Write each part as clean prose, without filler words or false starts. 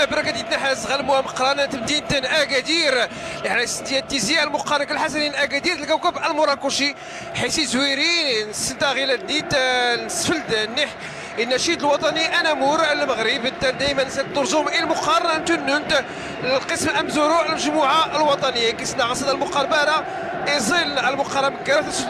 بركة يتنحاز غلموها مقرانة مدينة أكادير يعني ديال تيزي المقارنة الحسنين أكادير الكوكب المراكشي حيث زويرين السنتاغيلا ديت نسفلد النح النشيد الوطني أنامور المغرب دائما سترجم المقارنة تننت القسم أمزورو المجموعة الوطنية كيسنا غصد المقاربة يزل المقارنة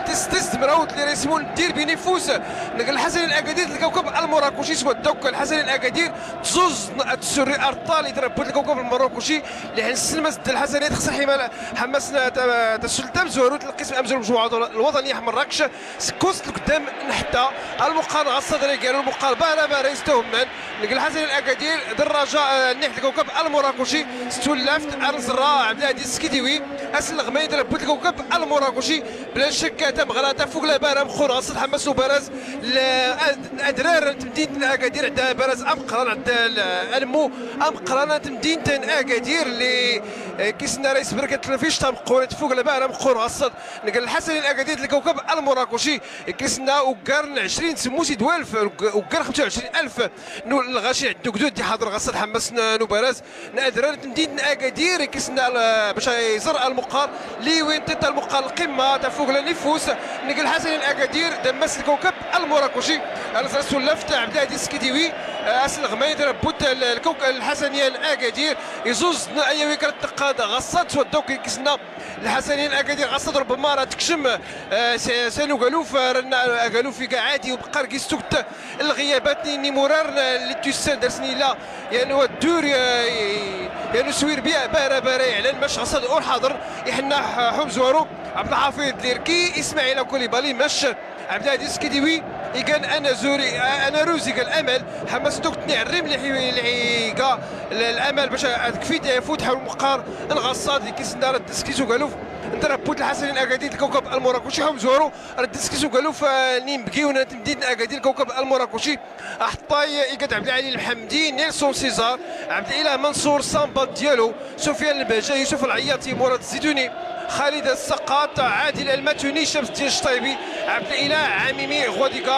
تس مراوت اللي ريسمون دير بنفوس الحسن الأكادير الكوكب المراكشي سوا الدوك الحسن الأكادير تزوز السوري أرطال يتربط الكوكب المراكشي اللي حين السلمة الحسنية تخسر حماية حمسنا تسلطة مزوروت القسم أمزور المجموعة الوطنية مراكش سكوست القدام حتى المقارنة الصدري قالوا المقاربة باريس تهمان الحسن الأكادير دراجة ناحية الكوكب المراكشي ستولفت أرزرا عبد الهادي السكيديوي أسل الغماي تربط الكوكب المراكشي بلا شك تمغراتا فوق لبارة مخور غصد حماس وبرز الأدرار مدينة أكادير عندها برز أمقران عند المو أمقران مدينة أكادير اللي كيسنا رئيس بركة الفيش تمقورت فوق لبارة مخور غصد نقل الحسن الأكادير الكوكب المراكشي كيسنا وكارن 20 سموسي دوالف وكار 25000 الغاشي عندو كدود دي حاضر غصد حماس نوبرز الأدرار مدينة أكادير كيسنا باش يزر المقار لي وين تتا المقار القمة تفوق لنفوس نقل حسن الأكادير دمس الكوكب المراكشي الرسول اللفت عبد الهادي السكيديوي أسل غماي بوت الكوكب الحسنية الأكادير يزوز أي وكرة تقاد غصات سوا الدوك كيسنا الحسنية الأكادير غصات ربما راه تكشم سانو قالوف رنا قالوف في عادي وبقى كيستوكت الغيابات ني مرار اللي تيسان درسني لا يعني الدور يعني سوير بيع بارا بارا يعلن باش غصاد اور حاضر يحنا حمزوارو عبد الحفيظ ليركي اسماعيل كوليبالي مش عبد الهادي السكيديوي كان انا زوري انا روزي قال امل حماس دوك الريم اللي كا الامل باش كفيت يفوت حول المقار الغصاد اللي كيسنا راه الدسكيسو قالوا نتربوت الحسنين اكادير الكوكب المراكشي حمزورو راه الدسكيسو قالوا نيمبكيو مدينة اكادير الكوكب المراكشي حطاي إيكاد عبد العالي المحمدي نيلسون سيزار عبد الاله منصور سامبا ديالو سفيان البهجة يوسف العياطي مراد الزيتوني خالد السقاط عادل الماتوني شمس الدين الشطيبي عبد الاله عميمي غواديكا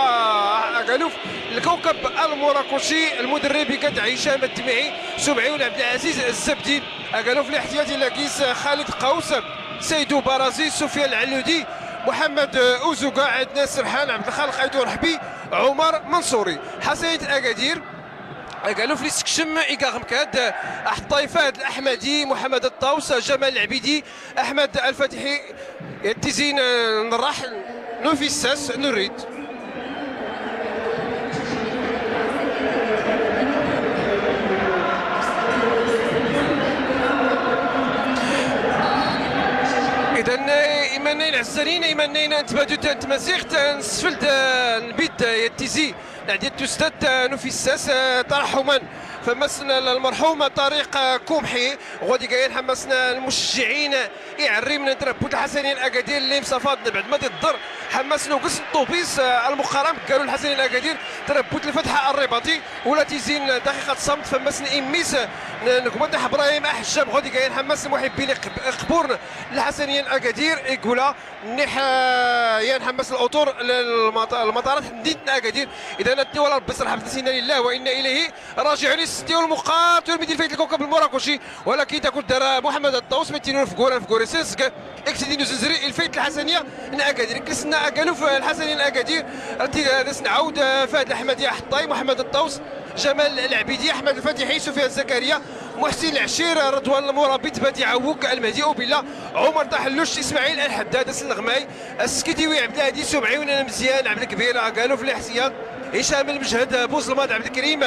قالوف الكوكب المراكشي المدرب كاد هشام الدمعي سبعيون عبد العزيز الزبدي قالوف الاحتياطي لاكيس خالد قوس سيدو بارازي سفيان العلودي محمد اوزوكا عدنان سرحان عبد الخالق ايدو رحبي عمر منصوري حسنية اكادير قالوا في سكشم إيكاغمكاد حطاي فهد الأحمدي محمد الطاوس جمال العبيدي أحمد الفاتحي التزين الرحل نوفي الساس نريد. إذا إيمانين عزارين إيمانين انتبادو تمازيغت نسفلد نبيد يتيزي نعدي تستات نوفي الساس ترحما فمسنا المرحوم طارق كومحي غادي كاين حمسنا المشجعين يعري من تربوت الحسنين الاكادير اللي مصافات بعد ما تضر حمسنا وقص الطوبيس المقارن قالوا الحسنين الاكادير تربوت الفتح الرباطي ولا تيزين دقيقة صمت فمسنا اميس نكمدح ابراهيم احجام غادي كاين حمس المحبين قبور الحسنين الاكادير يقولا نح ينحمس الاطور المطارات مدينة اكادير. اذا ندي ولا ربي صرح بسنا لله وانا اليه راجعون. ستي المقاتل مدير فايت الكوكب المراكشي ولكن تكون دار محمد الطاوس متينون في كوران في كوريسيس اكسيدينو زنزري الفايت الحسنيه اكادير كلسنا اكالو في الحسنيه الاكادير نعاود فهد الاحمدي حطاي محمد الطاوس جمال العبيدي احمد الفاتحي سفيان زكريا محسن العشير رضوان المرابط بديع عوك المهدي اوبيلا عمر تحلوش اسماعيل الحداد الغماي السكيتيوي عبد الهادي سبعيون مزيان عبد الكبير قالوا في الاحتياط هشام المجهد بوزلماد عبد الكريم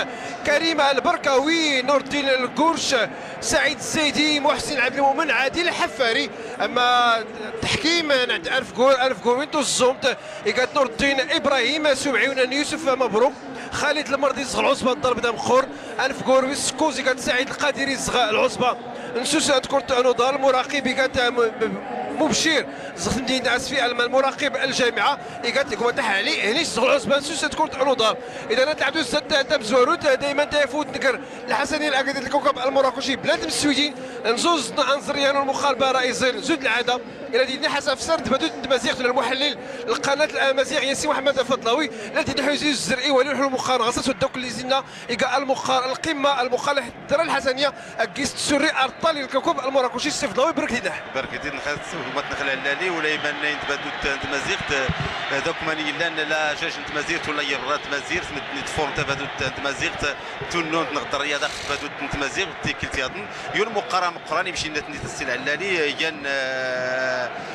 كريم البركاوي نور الدين الكورش سعيد الزيدي محسن عبد المؤمن عادل الحفاري. اما التحكيم عند 1000 جول 1000 جول وينتو الزومت قالت نور الدين ابراهيم سبعيون يوسف مبروك خالد المرضي زغ العصبة الضرب دام خور 1000 جول ويسكوزي قالت سعيد القادري زغ العصبة نسوس كرة نضال المراقب قالت مبشر زغ مدينة اسفي المراقب الجامعة قالت لكم تاع علي هنيش زغ العصبة نسوس كرة نضال. اذا تلعبوا ست تمزوروت دائما تيفوت نكر الحسني الاكادير الكوكب المراكشي بلاد السويدين نزوز عنصريان المخالبه رئيس زود العادة الى دينا حسن فسر تبادل تمازيغ المحلل القناة الامازيغية سي محمد الفضلاوي الذي نحوزي الزرعي ولي المقار غصص الدوك اللي زلنا إيكا المقار القمه المقار الدرة الحسنيه الكيس السوري ارطال الكوكب المراكشي السي فضلاوي برك دينا برك دينا خاص نخل علالي ولا يبان تبادل تمازيغ دوك ماني لا جاج تمازيغ ولا يرات تمازيغ تفورم تبادل تمازيغ تونون نغدر الرياضة تبادل تمازيغ تيكلتي هادن يون مقارنة مقراني مشي نتني السي العلالي يان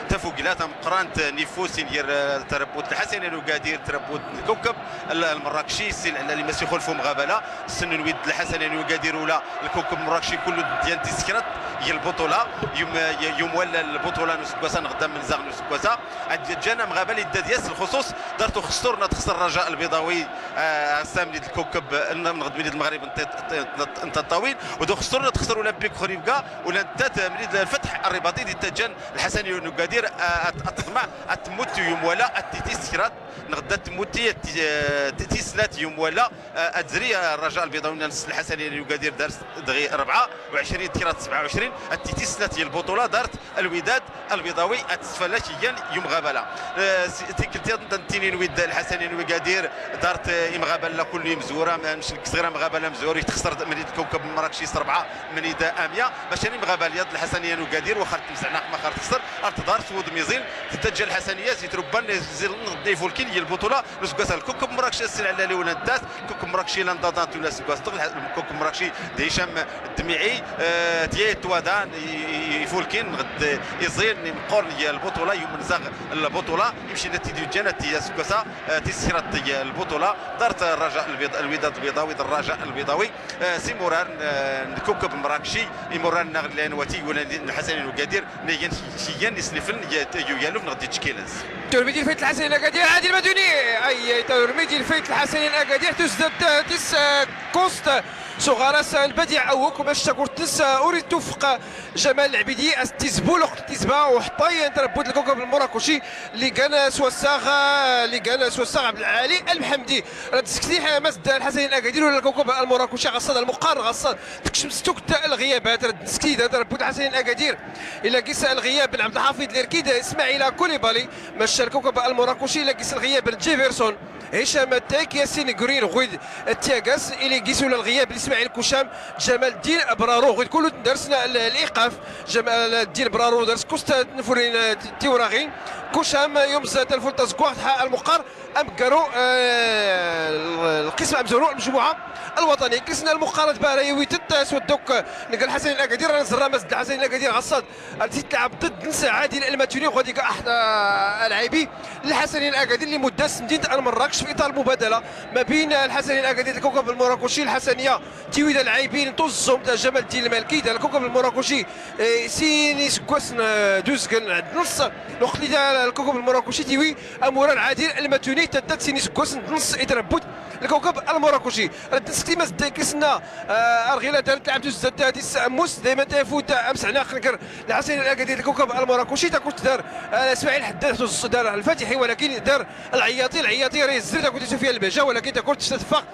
تفوقلات مقرانت نيفوس يدير تربوت الحسن الوقادير تربوت الكوكب المراكشي السي العلالي ماشي خلفو مغابله السن الود الحسن الوقادير ولا الكوكب المراكشي كله ديال تسكرات هي البطولة يوم ولا البطولة نسكواسا غدا من زاغ نسكواسا جانا مغابله دياس الخصوص دارتو خسرنا تخسر الرجاء البيضاوي سامي الكوكب نغد من المغرب انت الطويل ودو خسرنا تخسر اولمبيك خريبكا ولا انت من الفتح الرباطي ديال تجان الحسني القادير التطمع تموت يوم ولا التيتيسكرات نغدا تموتي تيسنات يوم ولا ادري الرجاء البيضاوي الحسني القادير دارت دغي 24 تيرات 27 التيتيسنات هي البطولة دارت الوداد البيضاوي التسفلاشيا يوم غابله تيكلتي تنتيني الود الحسني القادير دارت مغابله كل مزوره مش صغيرة مغابله مزور تخسر من الكوكب المراكشي 4 من امية باش يعني مغابله الحسنيه القادير واخا تمزعناق ما خرج تخسر دار سود ميزين تتجه الحسنيه زيت ربان زيد نضيفوا الكل هي البطولة نسكاس الكوكب مراكش السي العلالي ولا داس كوكب مراكشي لاندادات ولا سكاس الكوكب مراكشي هشام الدميعي ديال توادان يفولكين غد يزيد مقور هي البطولة يوم نزاغ البطولة يمشي نتيجة جانا سكاسا تسيرت البطولة دارت الرجاء الوداد البيضاوي الرجاء البيضاوي سيموران الكوكب مراكشي يموران نغلان وتي ولا الحسن القادير نيان شيان يسلفن يالوف نغدي تشكيلز ترميدي الفيت الحسني الاكادير عادل المدني اي ترميدي الفيت الحسني الاكادير تزداد تس كوست صغارس البديع اوك باش تاكورتس اريد توفق جمال العبيدي تيزبول تيزبا وحطاي تربوت الكوكب المراكشي اللي كان سوساغ اللي كان سوساغ عبد العالي المحمدي تسكتي مسد الحسني الاكادير ولا الكوكب المراكشي غصاد المقار غصاد تكشف ستوك الغيابات تسكتي تربوت الحسني الاكادير الى كيس الغياب بن عبد الحفيظ الاركيد اسماعيل كوليبالي مشى الكوكب المراكشي الى كيس الغياب جيفرسون هشام التاك ياسين غرين غويد التياغاس الى كيس ولا الغياب اسماعيل كوشام جمال الدين برارو غير كله درسنا الايقاف جمال الدين برارو درس كوستا نفورين تيوراغين كوشام يوم تلفون تزكواح المقار امكارو القسم امزورو المجموعة الوطنية كسنا المقارنة بارايوي تتاس ودوك نقل الحسن الاكادير نزرا مسد الحسن الاكادير غصاد تلعب ضد نسا عادل الماتوني وغادي احد العيبي الحسن الاكادير اللي مداس مدينة المراكش في اطار المبادلة ما بين الحسن الاكادير الكوكب المراكشي الحسنيه تيويدا العيبين طزهم تاع جمال الدين المالكي تاع الكوكب المراكشي سيني سكوسن دوزكن عند نص الوقت اللي الكوكب المراكشي تيوي اموران عادل الماتوني تدات سيني سكوسن نص يتربوت الكوكب المراكشي رد سكتي كسنا ارغيله دارت لعبت زاد موس دائما تفوت امس على خنكر الحسن الاكادير الكوكب المراكشي تاكل دار اسماعيل حداد دار الفاتحي ولكن دار العياطي العياطي راه الزر تاكل سفيان البهجة ولكن تاكل تتفق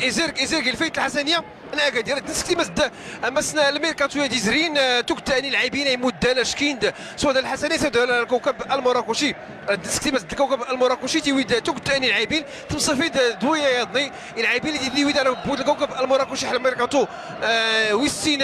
ازيرك ازيرك الفيت الحسنيه الاكادير تسكتي مسد مسنا الميركاتو ديزرين توك ثاني اللاعبين يمدنا شكيند سواء الحسنيه سواء الكوكب المراكشي تسكتي مسد الكوكب المراكشي تيويد توك ثاني اللاعبين تمصفيد دويا يضني اللاعبين اللي يويد على بود الكوكب المراكشي حل الميركاتو ويسين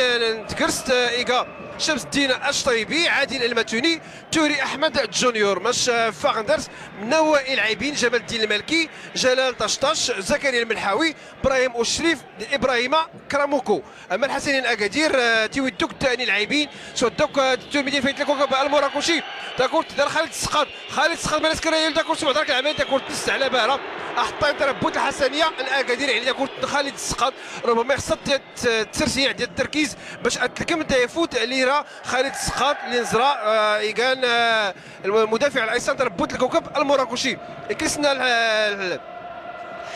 تكرست ايكا شمس الدين الشطيبي عادل الماتوني توري احمد جونيور ماش فاغندرز منوع اللاعبين جمال الدين المالكي جلال طشطش زكريا الملحاوي ابراهيم الشريف ابراهيم كراموكو. اما الحسنين اكادير تيودوك الثاني اللاعبين سودوك تيميدي فايت الكوكب المراكشي تاكورت دار خالد السقاط خالد السقاط مالك كرايل تاكورت سبع دارك العمل تاكورت تس على بارة احطين تربوت الحسنيه الاكادير يعني تاكورت خالد السقاط ربما خصها الترسيع ديال التركيز باش اتلكم يفوت ليرا خالد السقاط اللي نزرا ايكان المدافع الايسر تربوت الكوكب المراكشي كريسنا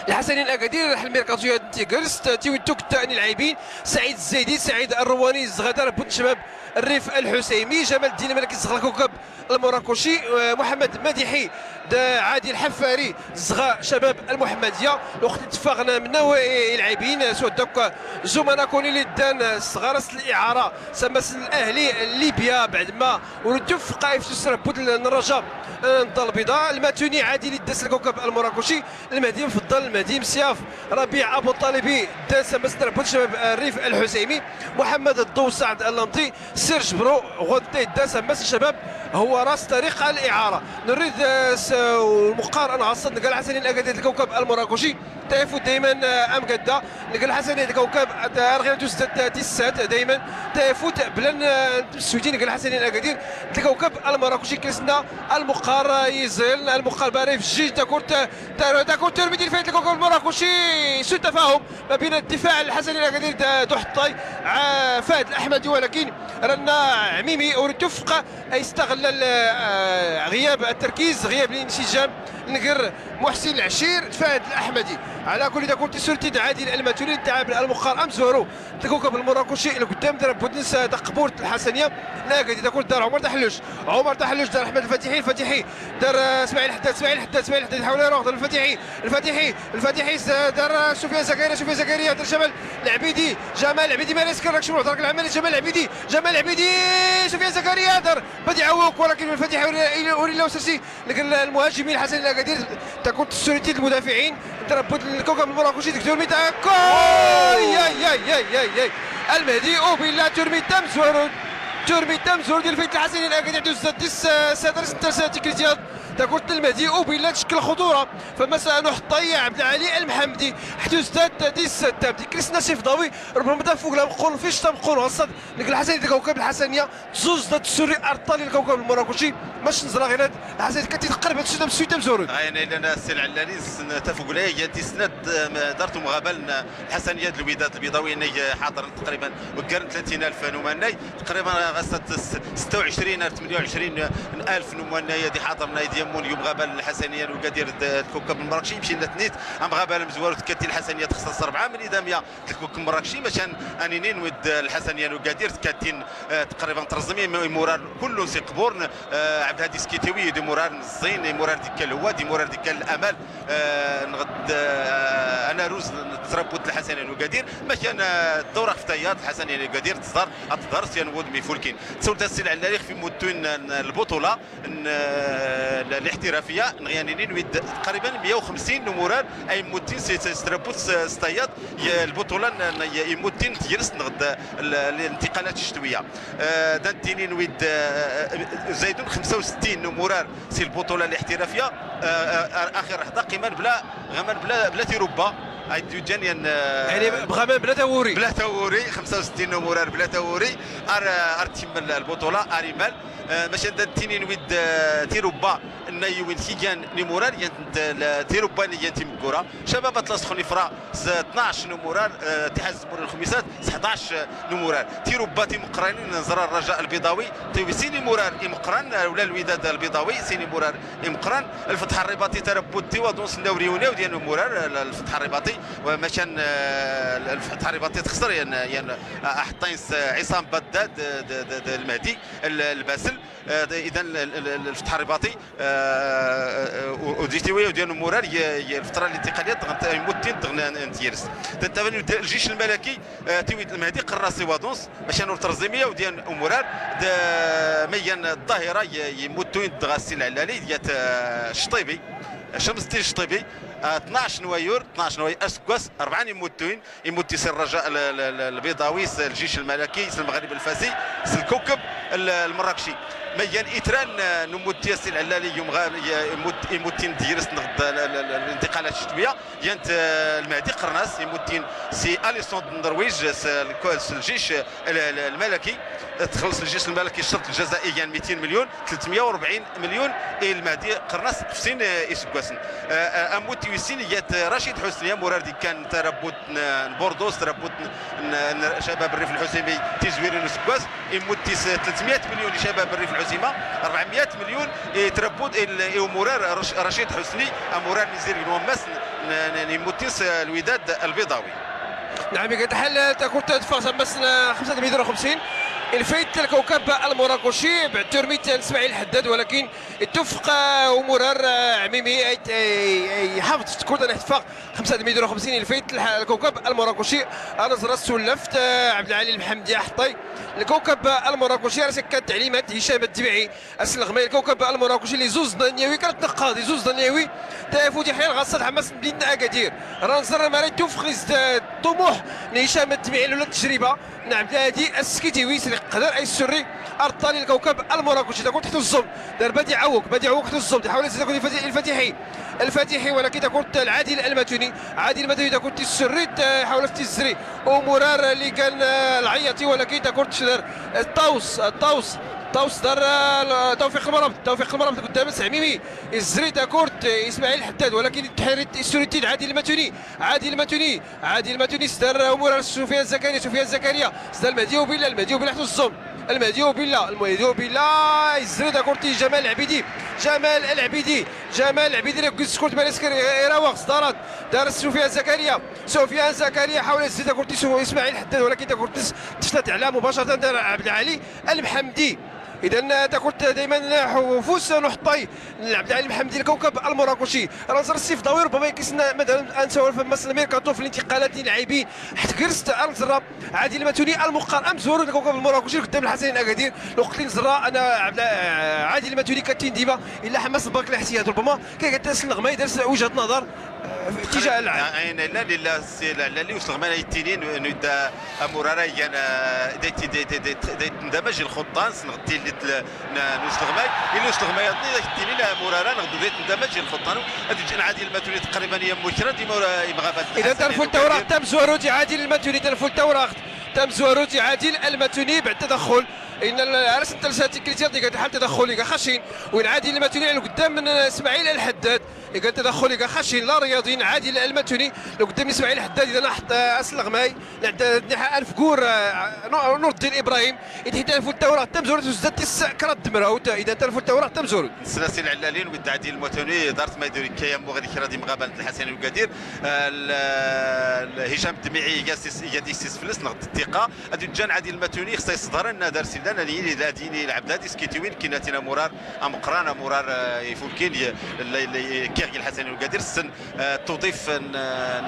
الحسنين الاكادير الميركاتو تيغرست تيودوك الثاني اللاعبين سعيد الزيدي سعيد الرواني الزغدار بوت شباب الريف الحسيمي جمال الدين الملكي الزغل الكوكب المراكشي محمد مديحي عادل حفاري زغا شباب المحمدية الوقت اتفقنا من اللاعبين سواء دوك زملاء كوني اللي دان صغارس الاعارة سمس الاهلي ليبيا بعد ما ولتفق في الرجاء الدار البيضاء. الماتوني عادل داس الكوكب المراكشي، المهدي مفضل، المهدي مسياف، ربيع ابو الطالبي داس سمس شباب الريف الحسيمي، محمد الضو سعد اللمطي، سيرج برو غوتي داس مس الشباب هو راس طريق الاعارة. نريد المقارنة عصد نقال الحسني الاكادير الكوكب المراكشي تيفوت دائما ام قدا نقال الحسني الكوكب ارغيتو تسات دائما تيفوت بلان السويدي نقال الحسني الاكادير الكوكب المراكشي. كريسنا المقار يزل المقار باري في الجيج تاكورت تاكورت ترميدي الفايت الكوكب المراكشي. سوء تفاهم ما بين الدفاع الحسني الاكادير دوحطاي فهد الاحمدي، ولكن رنا عميمي ورتفق يستغل غياب التركيز غياب الانسجام نقر محسن العشير فهد الاحمدي. على كل تكون تسورتي عادل الماتوني تاع المقار امزورو الكوكب المراكشي اللي قدام درب بودنس تقبورة الحسنيه لا قد تكون دار عمر تحلوش، عمر تحلوش دار احمد الفتيحي، الفتيحي دار اسماعيل حداد، اسماعيل حداد، اسماعيل حداد يحاول يروح دار الفتيحي، الفتيحي، الفتيحي دار سفيان زكريا، سفيان زكريا دار جمال العبيدي، جمال العبيدي ما يسكر راك شنو دار العملية جمال العبيدي، جمال العبيدي سفيان زكريا دار بدي عوق، ولكن الفتيحي وريلا وسرسي المهاجمين الحسن الاكادير تكون السوريتي المدافعين تربط الكوكب المراكشي دكتور ميتا يا يا يا يا يا المهدي وبالله ترمي تمزور ترمي تمزور ديال الفيت الحسني الاكادير دوز ديس سادرس ترساتي كريتيان تاكورت المهدي وبالله تشكل خطورة. فمسا نحطي عبد العلي المحمدي حدوز ديس تابدي كريسنا سيف ضاوي ربما فوق لا مقول فيش تمقول وسط الحسني الكوكب الحسنيه زوز ضد السوري ارطالي الكوكب المراكشي ماش نزرا غير الحسنيه كتقرب هادشي تم سويته مزورود. يعني لان السي العلالي تفوق لها هي تسند دارت مغابل الحسنيه الوداد البيضاوي اني حاضر تقريبا وكان 30000 نماني تقريبا غاست 26 28000 نماني دي حاضر نايدي يمون يوم غابل الحسنيه وكادير الكوكب المراكشي مشينا تنيت ام غابل مزوار كاتي الحسنيه تخصص 4 من اداميه الكوكب المراكشي باش انيني نود الحسنيه وكادير كاتين تقريبا ترزمي مورال كله سي قبور عبد الهادي سكيتيوي دي مورال الزين مورال ديك الهوا دي مورال ديك الامل نغد انا روز تربط الحسنيه وكادير باش انا الدورة اختيات الحسنيه وكادير تصدر تظهر سينود ميفولكين تسولت السي العلالي في مدتين البطولة الاحترافية نغيانيني نويد تقريبا 150 نمورال اي مدتين ستربوت ستيات البطولة يمدتين تجلس نغد الانتقالات الشتوية دانتيني نويد زايدون 65 نمورال سي البطولة الاحترافية اخر حدا قيمان بلا غمان بلا بلا تيروبا يعني بغمان بلا تاوري بلا تاوري 65 نمورال بلا تاوري ار تيم البطولة اريمال باش تيني نويد تيروبا نايوين كيكان نيمورال تيروبا اللي تيم كورا شباب اطلس خنيفره 12 نمورال اتحاد الزمور الخميسات 11 نمورال تيروبا تيمقرانين نزر الرجاء البيضاوي تيوسيني مورال امقران ولا الوداد البيضاوي سيني مورال امقران الفتح الرباطي تربوت تيوادونس النوريوني وديال مورال الفتح الرباطي ومشان الفتح الرباطي تخسر يعني حطين عصام بداد المهدي الباسل اذا الفتح الرباطي وديتيوي وديال مورال الفترة الانتقالية يموتين نتيرس الجيش الملكي تيويد المهدي قراسي وادونس باش نور ترزيميه وديال مورال ميان الظاهرة يموتين دغاسي العلالي ديال الشطيبي شمس الدين الشطيبي 12 نوايور 12 نوايور اسكواس 4 يموتين يموتي سي الرجاء البيضاوي الجيش الملكي المغرب الفاسي الكوكب المراكشي ميان إتران نموت ياسين العلالي يوم يموتين ديرس نغد الانتقالات الشتوية ينت المهدي قرناس يموتين سي اليسون النرويج الجيش الملكي تخلص الجيش الملكي الشرط الجزائي يعني 200 مليون 340 مليون المهدي قرناس قفسين يسكواسن اموتي ويسين يات رشيد حسني مراد كان تربوت بوردوس تربوت شباب الريف الحسيمي تزويرين وسكواس يموتي 300 مليون لشباب الريف الحسيمه 400 مليون تربوت مرار رشيد حسني مرار نزير ومس يموتيس الوداد البيضاوي. نعم كتحل تكون تدفع بس 5 متر 50 الفايت الكوكب المراكشي بعد ترميت اسماعيل الحداد، ولكن اتفق ومرار عميمي يحافظ تكون الاحتفاق 5 متر و50 الفايت الكوكب المراكشي. نزرة السلفت عبد العالي المحمدي حطي الكوكب المراكشي. راه كانت تعليمات هشام الدبيعي السلغمي الكوكب المراكشي اللي زوز دنياوي كانت نقاضي زوز دنياوي تافوتي حيل غاصة حماس مدينة اكادير. راه نزر ما توفق الطموح لهشام الدبيعي ولا التجربة نعم هادي السكيتيوي قدر اي السري ارطالي الكوكب المراكشي. تكون تحت الزم دار بادي عوك بادي عوك تحت الزم تحاول تكون الفاتحي ولكن تكون العادل الماتوني عادل الماتوني تكون السري حاول في الزري ومرار اللي كان العياطي، ولكن تكون الطاوس الطاوس طاوس دار توفيق المرابط توفيق المرابط قدام سعميمي الزري تاكورت اسماعيل الحداد، ولكن التحرير السوريتي عادل الماتوني عادل الماتوني عادل الماتوني دار امور سفيان زكريا سفيان زكريا دار المهدي وبلا المهدي وبلا حتى الزم المهدي وبلا المهدي وبلا الزري تاكورتي جمال العبيدي جمال العبيدي جمال العبيدي اللي كورت ماليسكر يراوغ صدارات دار سفيان زكريا سفيان زكريا حاول الزري تاكورتي اسماعيل الحداد، ولكن تاكورتي تفلت على مباشرة دار عبد العالي المحمدي. اذا تكون دائما حفوس نحطي عبد العالي المحمدي الكوكب المراكشي. رانزر السيف ضوي ربما يكسنا مثلا انساو في الميركاتو في الانتقالات اللاعبين حتى كرست انزرا عادل الماتوني المقار امزور الكوكب المراكشي قدام الحسنين اكادير الوقت اللي نزرا انا عادل الماتوني كاتين ديما الا حماس الباك الاحتياط ربما كيتاس الغماي دار وجهه نظر في اتجاه العام. عين لا لا السي العلالي وسلغمان التنين ندا امورارا يانا اندمج الخطان نغدي اللي نوسلغماي الا وسلغماي التنين امورارا نغدو اندمج الخطان هذه عادل الماتوني تقريبا هي مشرا ديما مغابات. اذا تنفل التوراق تم زواروتي عادل الماتوني تنفل التوراق تم زواروتي عادل الماتوني بعد تدخل ان العرس التلساتي كريتير ديك حال تدخل خشين وين عادل الماتوني على قدام من اسماعيل الحداد قال تدخل خشين لا رياضي عادل الماتوني لو قدام اسماعيل الحداد. اذا لاحظ اسلغماي عندنا الفكور نور الدين ابراهيم يتحدى الفول التوراق تم زورت وزدت كرات دمراوت. اذا تنفل التوراق تم زورت السلاسل العلالين ود عادل الماتوني دارت ما يدير كيام وغادي كرادي مغابله الحسن القدير هشام الدميعي ياسيس فلس نغد الثقة هذه جان عادل الماتوني خصها يصدر لنا دار سيدنا لا ديني العبد هادي سكيتوين كيناتينا مرار امقران مرار يفولكين كيغي الحسن القادر السن توظيف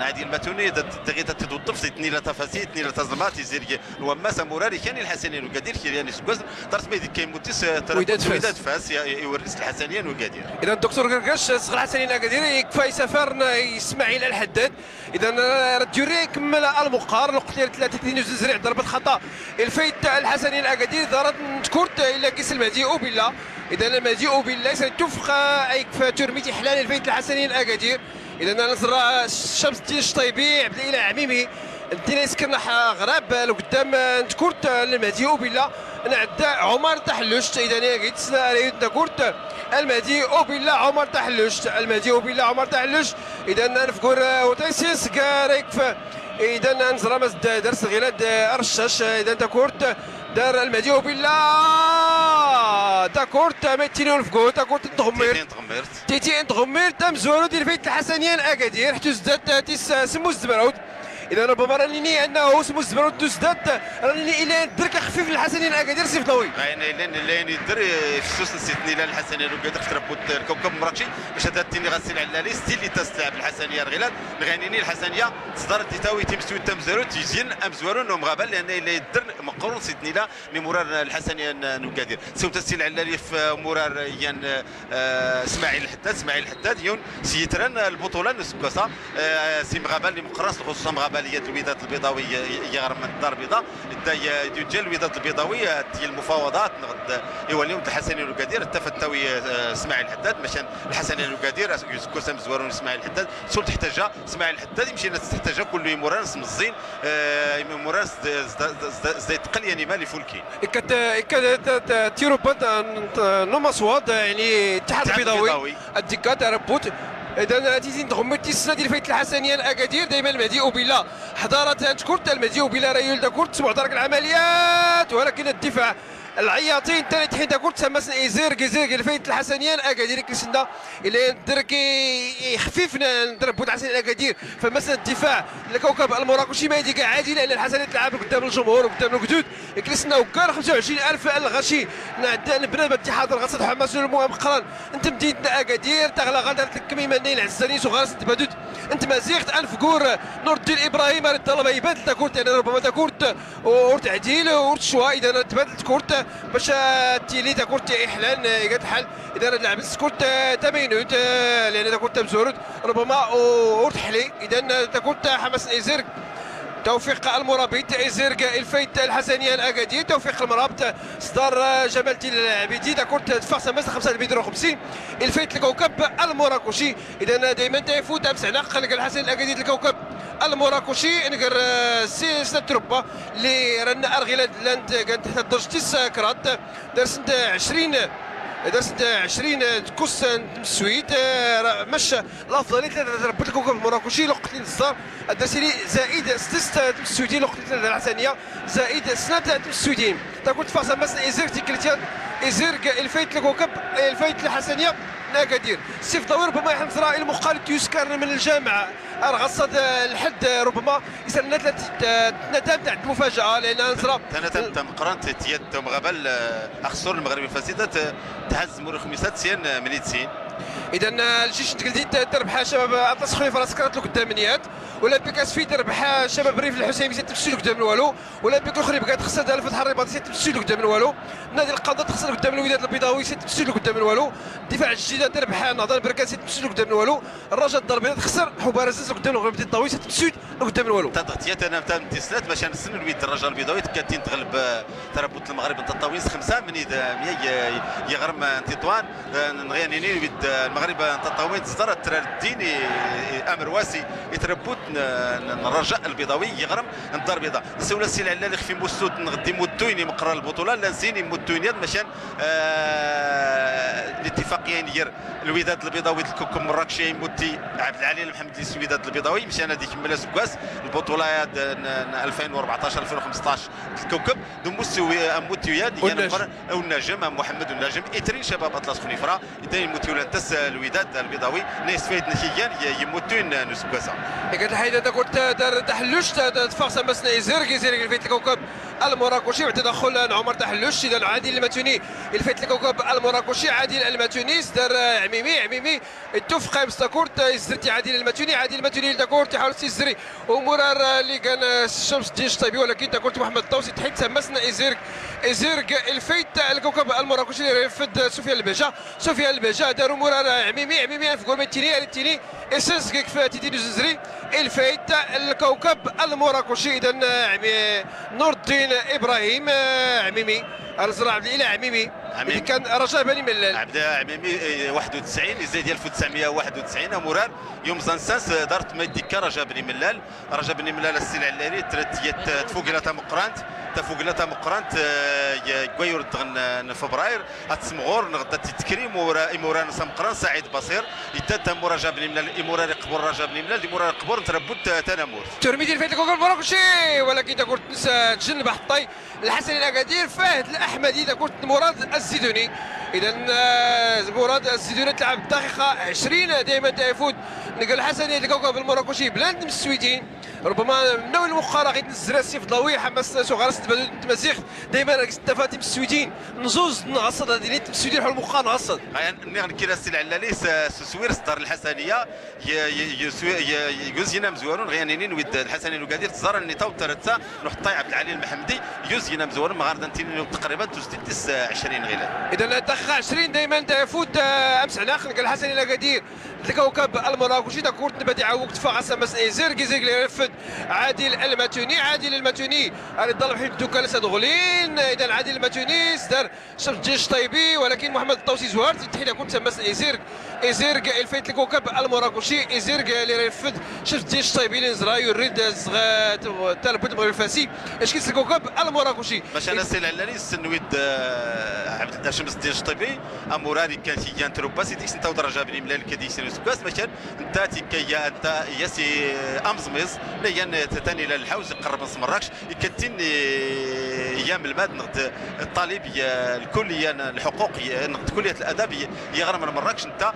عادل الماتوني دغيا تتوظف تني لا تفاسي تني لا تزلمات يزير وماس مراري كان الحسنين القادر كيريان سكوز دارت ما يدير كيموتيس وداد فاس يورث الحسنيين والقادر. اذا الدكتور قرقاش صغر الحسنيين اكادير يكفى سفر اسماعيل الحداد. اذا رديوري كمل المقار الوقت ديال 3 زريع ضربه خطا الفايت الحسنيين اكادير دارت كورت الى كيس المهدي وبلا. اذا المهدي وبلا سيتوفق ايكفى ترميتي حلال الفايت الحسنيين اكادير. اذا نزرع شمس الدين الشطيبي عبد الاله عميمي الدين يسكن غراب لقدام كورت المهدي وبلا نعدا عمر تحلشت. اذا كيتسنى كورت المهدي وبلا عمر تحلشت المهدي وبلا عمر تحلشت. اذا نفكر وتيسيس كاريك. اذا نزرع درس غيلاد ارشاش. اذا تاكورت دار المهدي وبلا تاكورت ميتين الفكو تاكورت تغمير تيتي تغمير تم زورو ديال بيت الحسنيين اكادير حتى زدات تيس سمو الزبراوت. اذا ربما راني انه سمو الزبراوت تزدات راني الى درك خفيف للحسنيين اكادير سيف ضوي يعني لين يدر فسوس نسيتني لا الحسنيين وكادر تربط الكوكب مراكشي باش هذا التيني غاسل علالي ستيل اللي تستلعب الحسنيه الغلال الغنيني الحسنيه صدر تيتاوي تيمسوي تمزارو تيزين امزوارو انهم غابه لان اللي يدر مقرون سيتني لا لمرار الحسنيه نوكادير سو تسيل علالي في مرار يان اسماعيل الحداد اسماعيل الحداد يون سيتران البطولة نسكوسا سي مغابه اللي مقرص خصوصا مغابه اللي الوداد البيضاوي يغرم من الدار البيضاء ديال الوداد البيضاوي ديال المفاوضات نغد يوليو الحسنين القدير التفتاوي اسماعيل الحداد مشان الحسنين القدير يسكوسا مزوارون اسماعيل الحداد سول تحتاج اسماعيل الحداد يمشي تحتاج كل مران مزين مران زيد تقل يعني مالي فولكي كت تيرو بات نوماسواد يعني الاتحاد البيضاوي الدكات ربوت. اذا تيزين تغمر تيسنا ديال فايت الحسنيه الاكادير دائما المهدي وبلا حضارة كورت المهدي وبلا ريول داكورت سبع درك العمليات ولكن الدفاع العياطين ثاني حين قلت سمسن إيزيرك إيزيرك الفايت الحسنيان أكادير كيسندا إلى دركي خفيف نضرب الحسنيان أكادير. فمثلا الدفاع الكوكب المراكشي ما يديك عادلة إلى الحسنية تلعب قدام الجمهور وقدام الجدود. كلسنا وكان 25000 الغشي نبنى باتحاد الغصد حماس المقرن انت مدينة أكادير تغلى غادرت الكميمة نيل عزانيس وغارس تبادود انت مازيغت ألف كور نور الدين إبراهيم الطلبة يبادل تاكورت يعني ربما تاكورت ورت عديل ورت شوا. إذا تبادلت كورت باش تيلي تاكورت إحلال قالت الحال. إذا لعبت كورت تمينوت لأن تاكورت مزورد ربما ورت حلي. إذا تاكورت حماس إيزيرك توفيق المرابط إيزيرك الفايت الحسنية الأكادير توفيق المرابط صدر جمال الدين العبيدي تاكورت دفع سماس 5.50 الفايت الكوكب المراكشي. إذا دائما تيفوت أمس عناق الحسن الأكادير الكوكب المراكشي نقر سي سنة تروبا اللي رنا أرغيلاد لاند كانت تحت درجة 9 كرات دارسنت 20 دارسنت 20 كوس السويد مش الافضلية 3 ربط الكوكب المراكشي لقت الزار الدرسيلي زائد 6 السويدين لقت الحسنيه زائد 6 السويدين. تاكل تفاصيل مثلا إيزيرك تيكلتيان إيزيرك الفايت الكوكب الفايت الحسنيه أكادير. سيف ضوي ربما يحمد المقالب تيسكر من الجامعة ارغصد الحد ربما يسال ندم تاع المفاجاة لان نزرا تم قرانت تيد مغابل اخسر المغرب الفاسدة تهز مور خميسات سين مليتسين. اذا الجيش التقليدي تربح شباب اطلس خليفة راس كرات قدام نيات ولا بيكاس في تربح شباب ريف الحسيني 6 بسيل قدام والو ولا بيك الاخرى بقات خسر الفتح الرباطي 6 بسيل قدام والو نادي القضاء تخسر قدام الوداد البيضاوي 6 بسيل قدام والو الدفاع الجديدة تربح نهضة البركان 6 بسيل قدام والو الرجاء الدار البيضاء تخسر حبارزاز قدام المغرب البيضاوي 6 بسيل قدام والو. تغطيه انا تاع تسلات باش نسن الويد الرجاء البيضاوي كاتين تغلب تربط المغرب التطاوين 5 من يغرم تطوان نغيانيني الويد المغرب التطاوين تصدر الدين امر واسي يتربط الرجاء البيضاوي يغرم الدار البيضاء. نسول السي العلالي خفي موسوت نغدي موتويني مقرر البطولة لا نسيني موتويني مشان الاتفاقية ندير الوداد البيضاوي الكوكب مراكشي موتي عبد العالي المحمد الوداد البيضاوي مشان هذيك كمل سكواس البطولة 2014 2015 الكوكب دموسوي موتيويا والنجم محمد النجم اترين شباب اطلس خنيفره يدين موتيولا تس الوداد البيضاوي ناس فايد نتيجة يموتون نسكواسا. قالت الحيدة تاكورت دار تحلوش تفاق سمسنا إيزيرك إيزيرك الفيت الكوكب المراكشي وتدخل عمر تحلوش. اذا عادل الماتوني الفيت الكوكب المراكشي عادل الماتوني دار عميمي عميمي التوفق تاكورت يزرتي عادل الماتوني عادل الماتوني تاكورت يحاول يزري ومرار اللي كان شمس الدين الشطيبي ولكن تاكورت محمد الطوسي تحيد سمسنا إيزيرك إيزيرك الفيت الكوكب المراكشي اللي رفد سفيان البهجة سفيان البهجة داروا مرار عميمي عميمي في جول التيني التيني اساس كيف تيتي زري الفايت الكوكب المراكشي. اذا نور الدين ابراهيم عميمي الزراع عبد الاله عميمي اللي كان رجاء بني ملال عبد عميمي 91 زايد 1991 مرار يوم زنساس دارت ميديكا رجاء بني ملال رجاء بني ملال السي العلالي تفوق لا تمقرانت تفوق لا تمقرانت كوايور دغن فبراير اتسمغور نغدا تتكريم مورا سمقران سعيد بصير يتا مورا رجاء بني ملال مورا قبور رجاء بني ملال مورا قبور تربط تنامور ترميدي الفايت الكوكب المراكشي ولكن تاكورت تجنب حطي الحسن الاكادير فهد الاحمدي تاكورت مراد الزيدوني. اذا مراد الزيدوني تلعب الدقيقة 20 دائما تيفوت نقل الحسني الكوكب المراكشي بلاند من السويدين ربما من نوع المقارنة غير تنزل السيف ضوي حماس سوغارس تمازيغ دائما تفاتي السويدين نزوز نعصد هذه السويدين حول المقارنة نعصد نغ كي السي العلالي سوير صدر الحسنيه يوزينا مزوارون غيانينين ويد الحسنيه وكادير تزار اللي تو ترتا نحطي عبد العالي المحمدي يوزينا مزوارون مغاربة تقريبا تزيد 20 غيلان. اذا الدقيقة 20 دائما تفوت امس عناق نقل الحسني الاكادير الكوكب المراكشي تاكورت نبدي عوق تفاع سمس إيزيرك إيزيرك اللي يرفد عادل الماتوني عادل الماتوني اللي ضرب حين الدكالة سادغلين. اذا عادل الماتوني دار شمس الدين الشطيبي ولكن محمد الطوسي زوار تحيد كنت سمس إيزيرك إيزيرك الفايت الكوكب المراكشي إيزيرك اللي يرفد شمس الدين الشطيبي اللي نزرا يريد تربط المغرب الفاسي اش كيس الكوكب المراكشي باش انا السي العلالي السنويد عبد شمس الدين الشطيبي الشطيبي اموراري كان شي تروبا سيديك انت درجه بني ملال كدي سكاس مثلا انت تيكيا انت ياسي امزميز ليان ثاني للحوز قرب من مراكش كتين ايام الماد نغد الطالب الكلية الحقوق نغد كليه الاداب يغرم من مراكش انت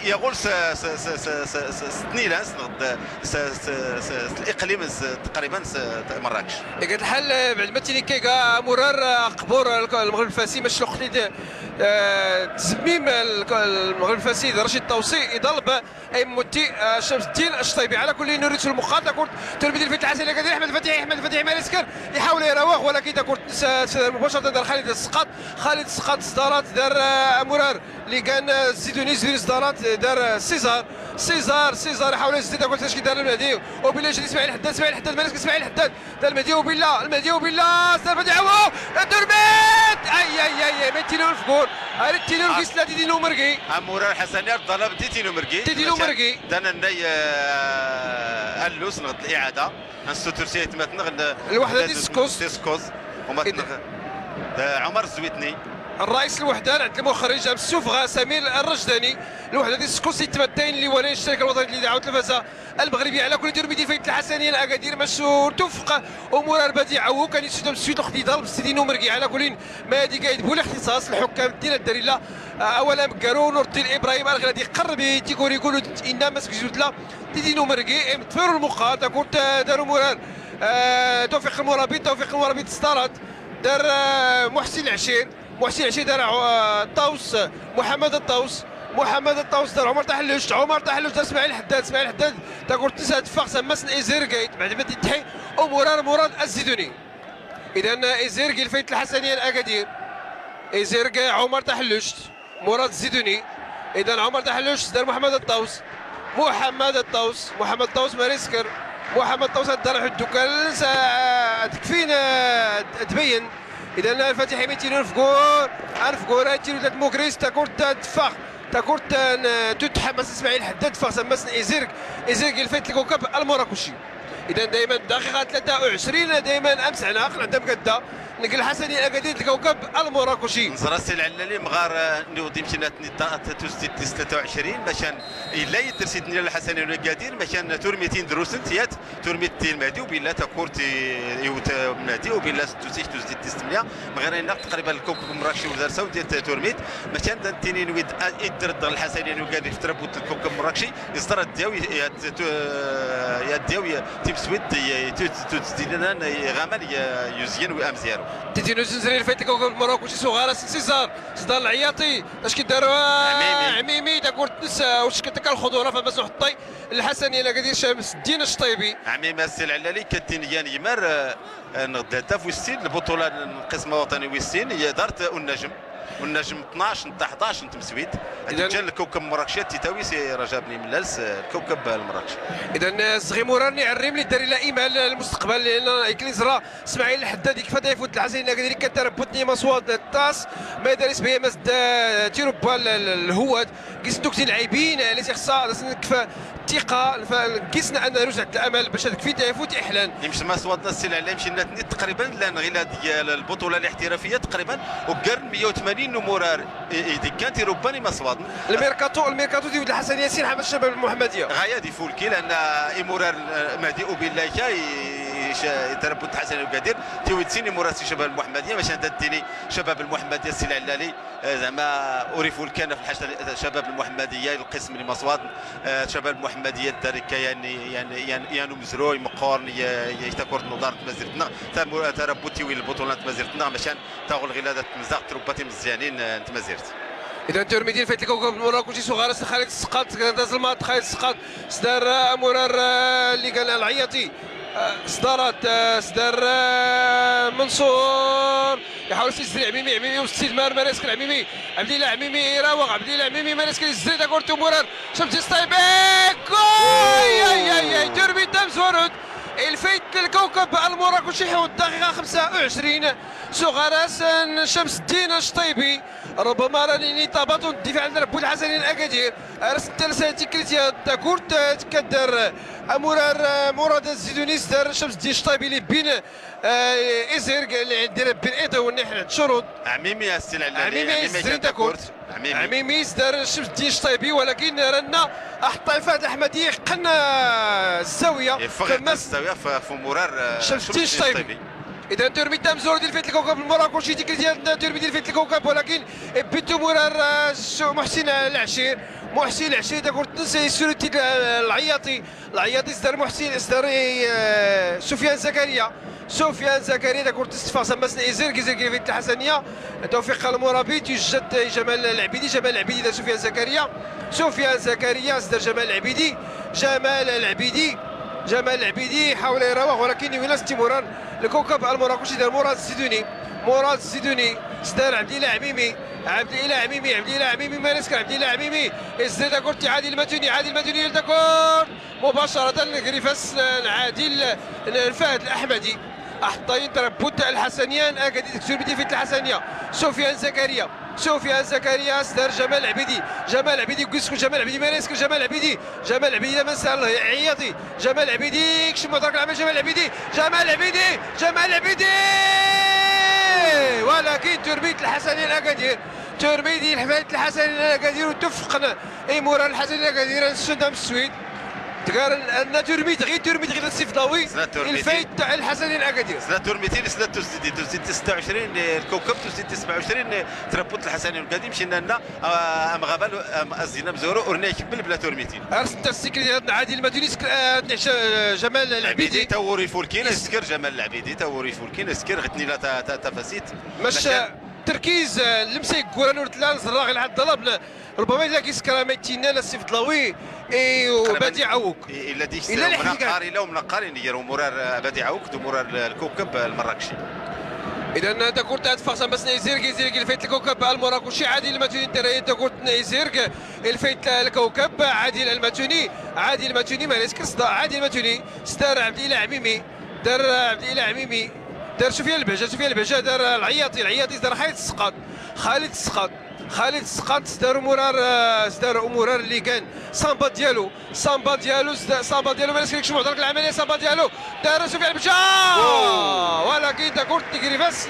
يغول ستنيلاس نغد الاقليم تقريبا مراكش. قد الحال بعد ما تيني كيكا مرار قبور المغرب الفاسي ماشي الوقت تزميم المغرب الفاسي رشيد الطوسي يضرب اي موتي شمس الدين الشطيبي. على كل نريد المقاطعة كرة تربية الفتح الحسنيه كدير احمد الفتيحي، احمد الفتيحي مالسكر يحاول يراوغ ولكن كرة مباشرة دار خالد السقاط، خالد السقاط صدارات دار مرار اللي كان الزيدوني زيدوني صدارات دار سيزار، سيزار سيزار يحاول يزيد كرة اش كيدار المهدي وبالله جديد اسماعيل الحداد، اسماعيل الحداد مالسكر اسماعيل الحداد دار المهدي وبالله المهدي وبالله صدار فتح درميت اي اي اي ما تيلو الفكور تيلو الكيس لا تيلو مرقي امورار حسنيه الطلب تيلو مرقي تيلو مرقي دانا ناي اللوس نغد الاعادة نستو ترسيه تماتنا الوحدة ديسكوس ديسكوس وما عمر الزويتني الرئيس الوحدة عند المخرج السفغه سمير الرجداني. الوحدة ديال السكوس يتمتعين اللي ولي الشركة الوطنية للاذاعة والتلفزه المغربية. على كل دير ميدي فايت الحسنيه الاكادير مشهور توفق امور البديعة وكان يسدم السويد الخديده بسيدي مرقي. على كل ما هذه قايد بول اختصاص الحكام الدين الدليله اولا مكارو نور الدين ابراهيم الغادي قرب تيكوري يقولوا ان مسك جوج لا تيدينو مرقي تفيروا المقاطعة كنت داروا مرار توفيق المرابط، توفيق المرابط ستارات دار محسن العشير، محسن العشير دار الطاوس محمد الطاوس، محمد الطاوس دار عمر تحلوش، عمر تحلوش دار اسماعيل الحداد، اسماعيل الحداد تاكور تسعة تفاق سماسن إيزيركيت بعد ما تنتحي ومرار مراد الزيدوني. إذا إيزيركي الفايت الحسنية الأكادير، إيزيركي عمر تحلوش مراد الزيدوني. إذا عمر تحلوش دار محمد الطاوس، محمد الطاوس، محمد الطاوس ماريسكر، محمد الطاوس دار حدوكال تكفينا تبين. إذا الفاتح 200 فكور الفكور تيرو ثلاث موكريس تاكور تفاق تاكور تتحمس اسماعيل حداد تفاق سماسن إيزيرك، إيزيرك الفايت الكوكب المراكشي. إذا دائما دقيقة 23 دائما أمس عناق عندها مكدا نقل الحسني أكادير الكوكب المراكشي. نزرا السي العلالي مغار نودي مشينا توستي 23 باش إلا يدرسيتني الحسني الأكادير باش تورميتين دروسن تيات تورميتين المهدي وبلا تاكورتي يوت المهدي وبلا توستي 8 مغير إن تقريبا الكوكب المراكشي ودارسا وديال تورميت باش تيني نويد يدرد الحسني الأكادير في تربوت الكوكب المراكشي يصدر الدياو يا دياو تيمسويد تزيدنا غامل يزين وامزيرو. تيتينو زنزري الفايت الكوكب المراكشي صغار سيزار صدار العياطي اش كيداروا عميمي تاكور تنسى واش كتلقى الخضوره فما حطي الحسنيه لا شمس الدين الشطيبي. عميمي السي العلالي كتين يمار نغد الهداف ويستين البطولة القسم الوطني ويستين هي دارت النجم والنجم 12 نتاع 11 نتاع مسويد جا الكوكب المراكشي تيتاوي سي رجب بني ملالس الكوكب المراكشي. اذا صغيموراني عريم اللي دار الى ايمال المستقبل لان كليزرا اسماعيل الحداد كيف يفوت الحسين كذلك كتربطني مصواد الطاس ما دارس بها مزد تيروبا الهواد كيسدوك اللاعبين اللي تيخصها كيف الثقة كيسنا ان رجعت الامل باش هذاك في يفوت احلان. يمشي ما صوتنا السي العلالي مشينا تقريبا لان غير ديال البطولة الاحترافية تقريبا وكان 180 نمرار كان تيروباني ما صواد. الميركاتو ديال الحسن ياسين حمد الشباب المحمدية غاية دي فولكي لان امورار مهدي وبالله تربط حسن القادر تيوتسيني مراسي شباب المحمدية باش تديني شباب المحمدية السي العلالي زعما اوريفول كان في الحاجة شباب المحمدية القسم اللي مصواد شباب المحمدية الداركه يعني يعني يعني مزروي مقارن يتكور نظار تمازيرتنا تربطي وين البطولات تمازيرتنا باش تاغل غلاده تمزاق تربطي مزيانين تمازيرت. اذا تورميدين فايت الكوكب المراكشي صغار خالد السقاط داز الماط خالد السقاط صدر مرار اللي قال العياطي صدارات صدر منصور يحاول يسري عميمي عميمي وسط مار ماريسك العميمي عبد الله عميمي يراوغ عبد الله عميمي ماريسك يزري داكورتو مرار شمسي الصايبي يا يا يا تورميدين زورود الفيت للكوكب المراكشي حول الدقيقة 25 صغار شمس الدين الشطيبي ربما راني طابات الدفاع عند ربو الحسنين اكادير ارسل تيكريتيا تاكورت كدار امورار مراد الزيدوني دار شمس الدين الشطيبي اللي بين ازير اللي دير بين ايطو والنحل شروط عميمي السي العلالي عميمي تاكورت عميمي دار شمس الدين الشطيبي ولكن رانا الطيفات الاحمدية قلنا الزاوية فما الزاوية في مرار شمس الدين الشطيبي. اذا تورمي تامزور ديال فيت الكوكب المراكشي ديك ديال تورمي ديال فيت الكوكب ولكن بيتو مرار محسن العشير محسن العشير تاكورت نسي سورتي العياطي العياطي صدر محسن صدر سفيان زكريا سفيان زكريا تاكورت استفاق سماسن ازير كيزير في الحسنيه توفيق المرابط يجد جمال العبيدي جمال العبيدي دار سفيان زكريا سفيان زكريا صدر جمال العبيدي جمال العبيدي جمال العبيدي حاول يراوغ ولكن يونس تيموران الكوكب المراكشي دار مراد الزيدوني مراد الزيدوني صدر عبد الاله عميمي عبد الاله عميمي عبد الاله عميمي مارسك عبد الاله عميمي الزيد كورتي عادل المتوني عادل المتوني لتاكور مباشرة غريفاس العادل الفهد الاحمدي احطين تربوت الحسنيان اكادير تكسور في الحسنيه سفيان زكريا سفيان زكريا صدر جمال العبيدي جمال العبيدي كيسكو جمال العبيدي ماريسك جمال العبيدي جمال العبيدي من سال عياطي جمال العبيدي كشم مدرك العمل جمال العبيدي جمال العبيدي جمال العبيدي ولكن تربيه الحسنيه الاكادير تربيه الحفاية الحسنيه الاكادير وتفقنا اي مورال الحسنيه الاكادير السودان السويد تقال ان ترميت غير ترميت غير السيف الفايت تاع الحسني الاكادير سنة ترميتين سنة تزيد تزيد 26 الكوكب تزيد 27 تربوت الحسني القديم مشينا لنا ام غابال ام الزينة مزورو ورنا يكمل بلا ترميتين ارسلت السكري ديال عادل المديني جمال العبيدي توري فولكين سكر جمال العبيدي توري فولكين سكر غتني لا تفاسيت مش تركيز لمسي كورانور تلان زراغ لحد ضرب ربما الا كيسكر ما يتينا لا السيف ضلاوي اي وبادي عوك الا ديك الا الا ومنقاري نديروا مرار بادي عوك مرار الكوكب المراكشي. اذا تاكورت ادفع بس نيزيرك يزيرك الفيت الكوكب المراكشي عادل الماتوني ترى تاكورت نيزيرك الفيت الكوكب عادل الماتوني عادل الماتوني ماريس كرصدا عادل الماتوني ستار عبد الاله عميمي دار عبد الاله عميمي دار سفيان البهجة سفيان البهجة دار العياطي العياطي دار خالد السقاط خالد السقاط خالد السقاط دار مرار دار مرار اللي كان سامبا ديالو سامبا ديالو سامبا ديالو ما نسكركش معضلة العملية سامبا ديالو دار سفيان البهجة ولكن تاكورت تيغريفاس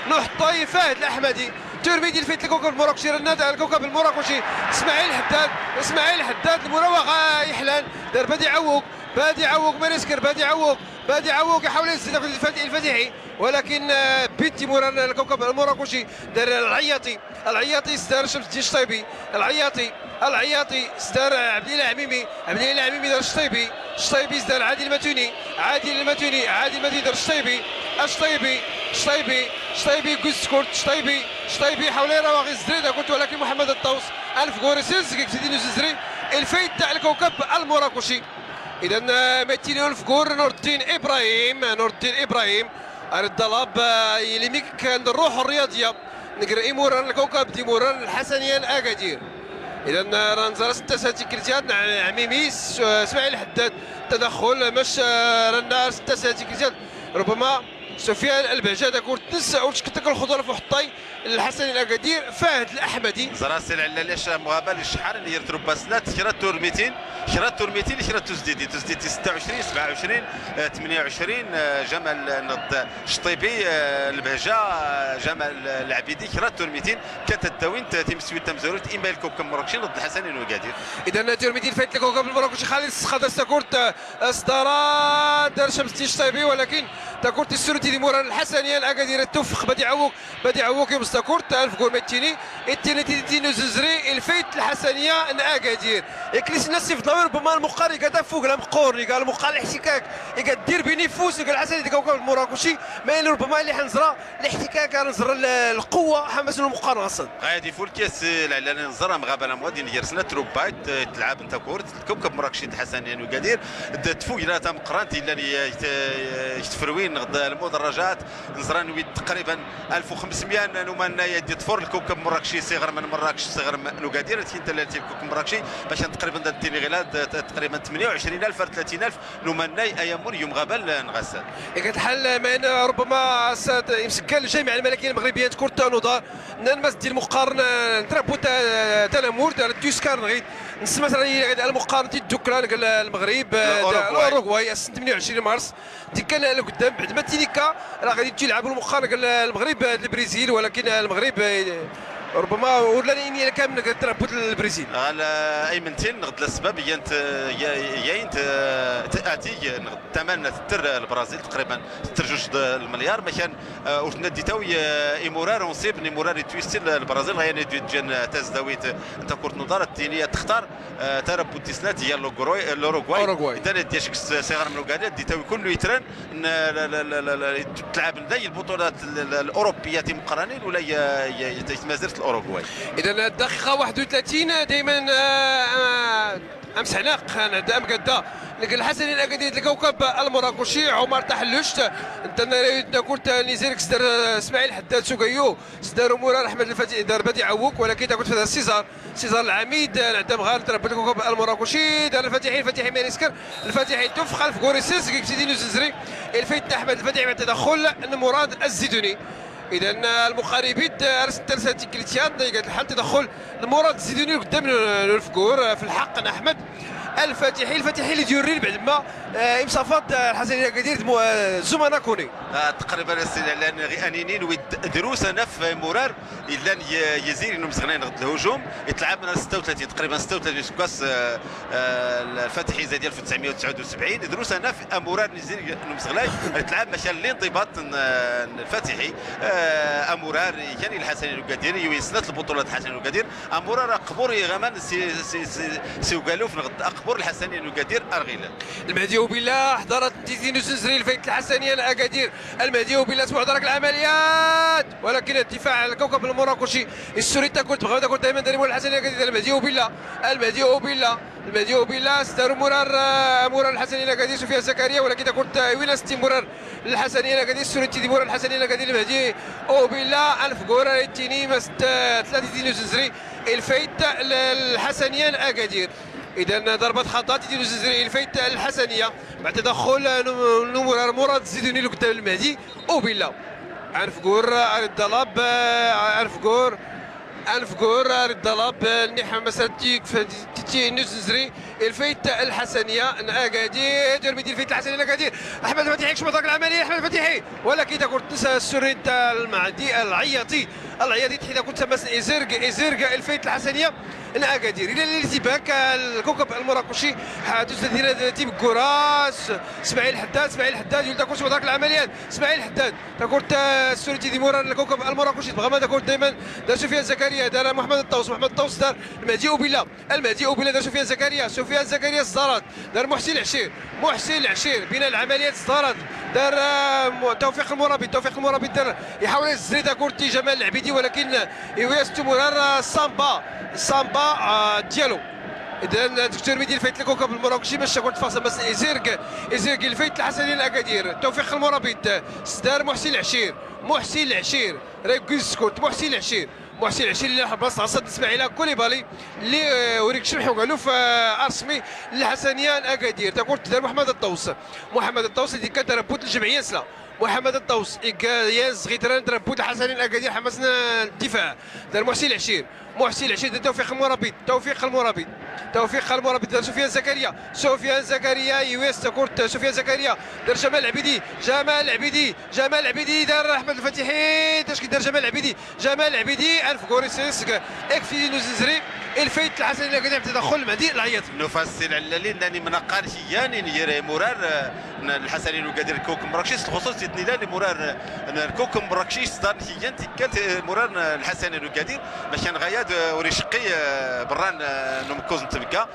نحطي فهد الاحمدي ترمي ديال فيت الكوكب المراكشي رناد الكوكب المراكشي اسماعيل حداد اسماعيل حداد المراوغه يحلان دار بادي عوق بادي عوق ماريسكر بادي عوق بادي عوق يحاول يزيد الفتيحي ولكن بيتي موران الكوكب المراكشي دار العياطي العياطي دار شمس الدين الشطيبي العياطي العياطي دار عبد الاله عميمي عبد الاله عميمي دار الشطيبي الشطيبي دار عادل المتوني عادل المتوني عادل المتوني دار الشطيبي الشطيبي الشطيبي الشطيبي كوسكورت الشطيبي الشطيبي حاول يراوغ الزريده كنت ولكن محمد الطوس الف غوريسيز كيزيد الزري الفايت تاع الكوكب المراكشي. اذا 200 الف كور نور الدين ابراهيم نور الدين ابراهيم الطلب يلميك كان الروح الرياضية نقرا ايموران الكوكب ديموران الحسنيه الاكادير. اذا رانزا ستة ساتيكريتيان عميمي اسماعيل حداد تدخل مش رنا ستة ساتيكريتيان ربما سفيان البهجة تاكور تنسى وتشكتك الخضرة في حطي الحسن الاكادير فهد الاحمدي زراسي العلالاش مغابه الشحال اللي يرتربا سنة شرات تور 200 شرات تور 200 شرات تزديدي تزديدي 26 27 28 جمال نض شطيبي البهجة جمال العبيدي شرات تور 200 كانت التوين تيمسوي تمزروت اما الكوكب المراكشي ضد الحسنين وكادير. اذا تور 200 فايت الكوكب المراكشي خالد السخاطه تاكورت اصدارات دار شمس الشطيبي ولكن تاكورت السروتي موران الحسنيه الاكادير التوفق بدي عوك بدي عوك يمس تاكورت الف جول متيني التيني تيني ززري الفيت الحسنيه الاكادير اكليس الناس في ضوي ربما المقاري كذا فوق لا مقورني قال المقاري الاحتكاك يدير بينيفوس قال الحسنيه الكوكب المراكشي ما ربما اللي حنزرا الاحتكاك نزر القوة حماس المقارنة اصلا غادي فولكيس العلاني نزرا مغابه مغادي ندير تروبايت تلعب انت كورت الكوكب مراكشي الحسنيه وكادير تفوق لا تمقرانتي الا يتفروين غدا المدرار المدرجات نزران تقريبا 1500 نومان يدي طفور الكوكب مراكشي صغر من مراكش صغر من اكادير تلاتي الكوكب مراكشي باش تقريبا ديني غيلاد تقريبا 28000 30000 نومان ايامون يوم غابال نغسل. الحال ما ربما يمسك الجامعة الملكية المغربية كره نوضا نمس ديال المقارنة نتربو تنمور تيسكار نغيد نسمع المقارنة الدكران المغرب الاوروغواي 28 مارس ديك كان لقدام بعد ما تيليكا راه غادي تلعبوا المقارنة المغرب البرازيل، ولكن المغرب ربما ولا لاني كامل تربط البرازيل. على ايمن تين نغد الاسباب هي تاتي ثمن تر البرازيل تقريبا تر 2 المليار ما كان وتنادي تاوي ايمورار ونصيب نيمورار تويستي البرازيل غير جن تزداويت انت كره نظر التينيه تختار تربط تسنات هي الاوروغواي اذا ديالك صغر من وكادا دي تاوي كل يتران تلعب لدي البطولات الاوروبية تيمقرانين ولا يتمازرت الاوروغواي. اذا الدقيقة 31 دائما امس عناق عند امكدا الحسني الاكاديري الكوكب المراكشي عمر تحلشت انت كنت نيزيرك دار اسماعيل حداد سوكايو دار مرار احمد الفتي دار بدي عوك، ولكن كنت في سيزار العميد عندهم غير تربط الكوكب المراكشي دار الفتيحي الفتيحي ماريسكر الفتيحي توف خلف غوريسيس كيبتدي نزنزري الفيت احمد الفتيحي مع التدخل مراد الزيدوني. اذا المقاربين ارسل تيكليتيان الحال تدخل مراد الزيدوني قدام الفكور في الحق احمد الفاتحي الفاتحي اللي ديوري بعد ما امصافات الحسنيه اكادير زمانه كوني تقريبا لان انينين دروس انا في مرار الا يزيد انه مسغنين غد الهجوم يتلعب من 36 تقريبا 36 سكاس الفاتحي زاد 1979 دروس انا في مرار يزيد انه مسغلاي يتلعب مشى الانضباط الفاتحي امورار يعني الحسني القاديري ويسنات البطولات الحسني القادير امورار قبوري غمان سي سي سي سي في غد اقبور الحسني القادير ارغيلان. المهدي وبالله حضرت تيزين الزنزري الفيت الحسنيه الاكادير المهدي وبالله سمع درك العمليات، ولكن الدفاع على الكوكب المراكشي السوري تاكل تبغى تاكل دائما داري الحسنيه الاكادير المهدي وبالله المهدي وبالله المهدي وبالله ستارو مرار مرار الحسنيه الاكادير سفيان زكريا، ولكن تاكل وين ستي مرار الحسنيه الاكادير السوري تيدي مرار الحسنيه الاكادير المهدي وبالله الف كره تيني مس 30 الزنزري الفيت الحسنيه الاكادير. اذا ضربه خطا تيدير الزنزري الفيت الحسنيه بعد تدخل نمر مراد الزيدوني لقدام المهدي وبالله عنفكور الضلاب عنفكور عنفكور الضلاب النحه مساتيك تيتي الزنزري الفيت الحسنيه الاكادير دير الفيت الحسنيه الاكادير احمد الفتيحي كشف مطرق العملية احمد الفتيحي، ولكن تكون تنسى السوري تاع المعدي العياطي العياطي تحيد كنت تمس ازرق ازرق الفيت الحسنيه الاكادير. الى الالتباك الكوكب المراكشي حادث تيب كراس اسماعيل حداد اسماعيل حداد يلتا كنت مدرك العمليات اسماعيل حداد تكون السوري تيدي مورا الكوكب المراكشي تبغى ما تكون دائما دار سفيان زكريا دار محمد الطوس محمد الطوس دار المهدي وبالله المهدي وبالله دار سفيان زكريا سفيان زكريا الزراد دار محسن العشير محسن العشير بين العمليات الزراد دار توفيق المرابط توفيق المرابط دار يحاول يزري كورتي جمال العبيدي، ولكن يويس مرار سامبا سامبا ديالو. اذا دكتور ميدي الفايت الكوكب المراكشي باش كنت فاصل بس ازيرك ازيرك الفايت الحسني الاكادير توفيق المرابط دار محسن العشير محسن العشير راه كنت محسن العشير محسن العشير اللي راح بلاصة عصاد اسماعيل كوليبالي اللي وريك شرحوا قالوا في ارسمي الحسنيه الاكادير تقول دار محمد الطوس محمد الطوس اللي كان تربوت الجمعية سلا محمد الطوس ياز غيتران تربوت الحسني الاكادير حمسنا الدفاع دار محسن العشير محسن العشير دار توفيق المرابط توفيق المرابط توفيق المرابط دار سفيان زكريا سفيان زكريا يويس كورت سفيان زكريا دار جمال العبيدي جمال العبيدي جمال العبيدي دار احمد الفتيحي اش كيدار جمال العبيدي جمال العبيدي الف كوريسيس اكفي نزنزري الفيت الحسني الاكادير تدخل المهدي العياط. نفصل على لانني من قارشيان يري مرار الحسني القادير الكوكب مراكشي الخصوص تيتني مرار الكوكب مراكشي صدار نتيجان كانت مرار الحسني القادير باش غياد وريشقي بران نمكوز تبقى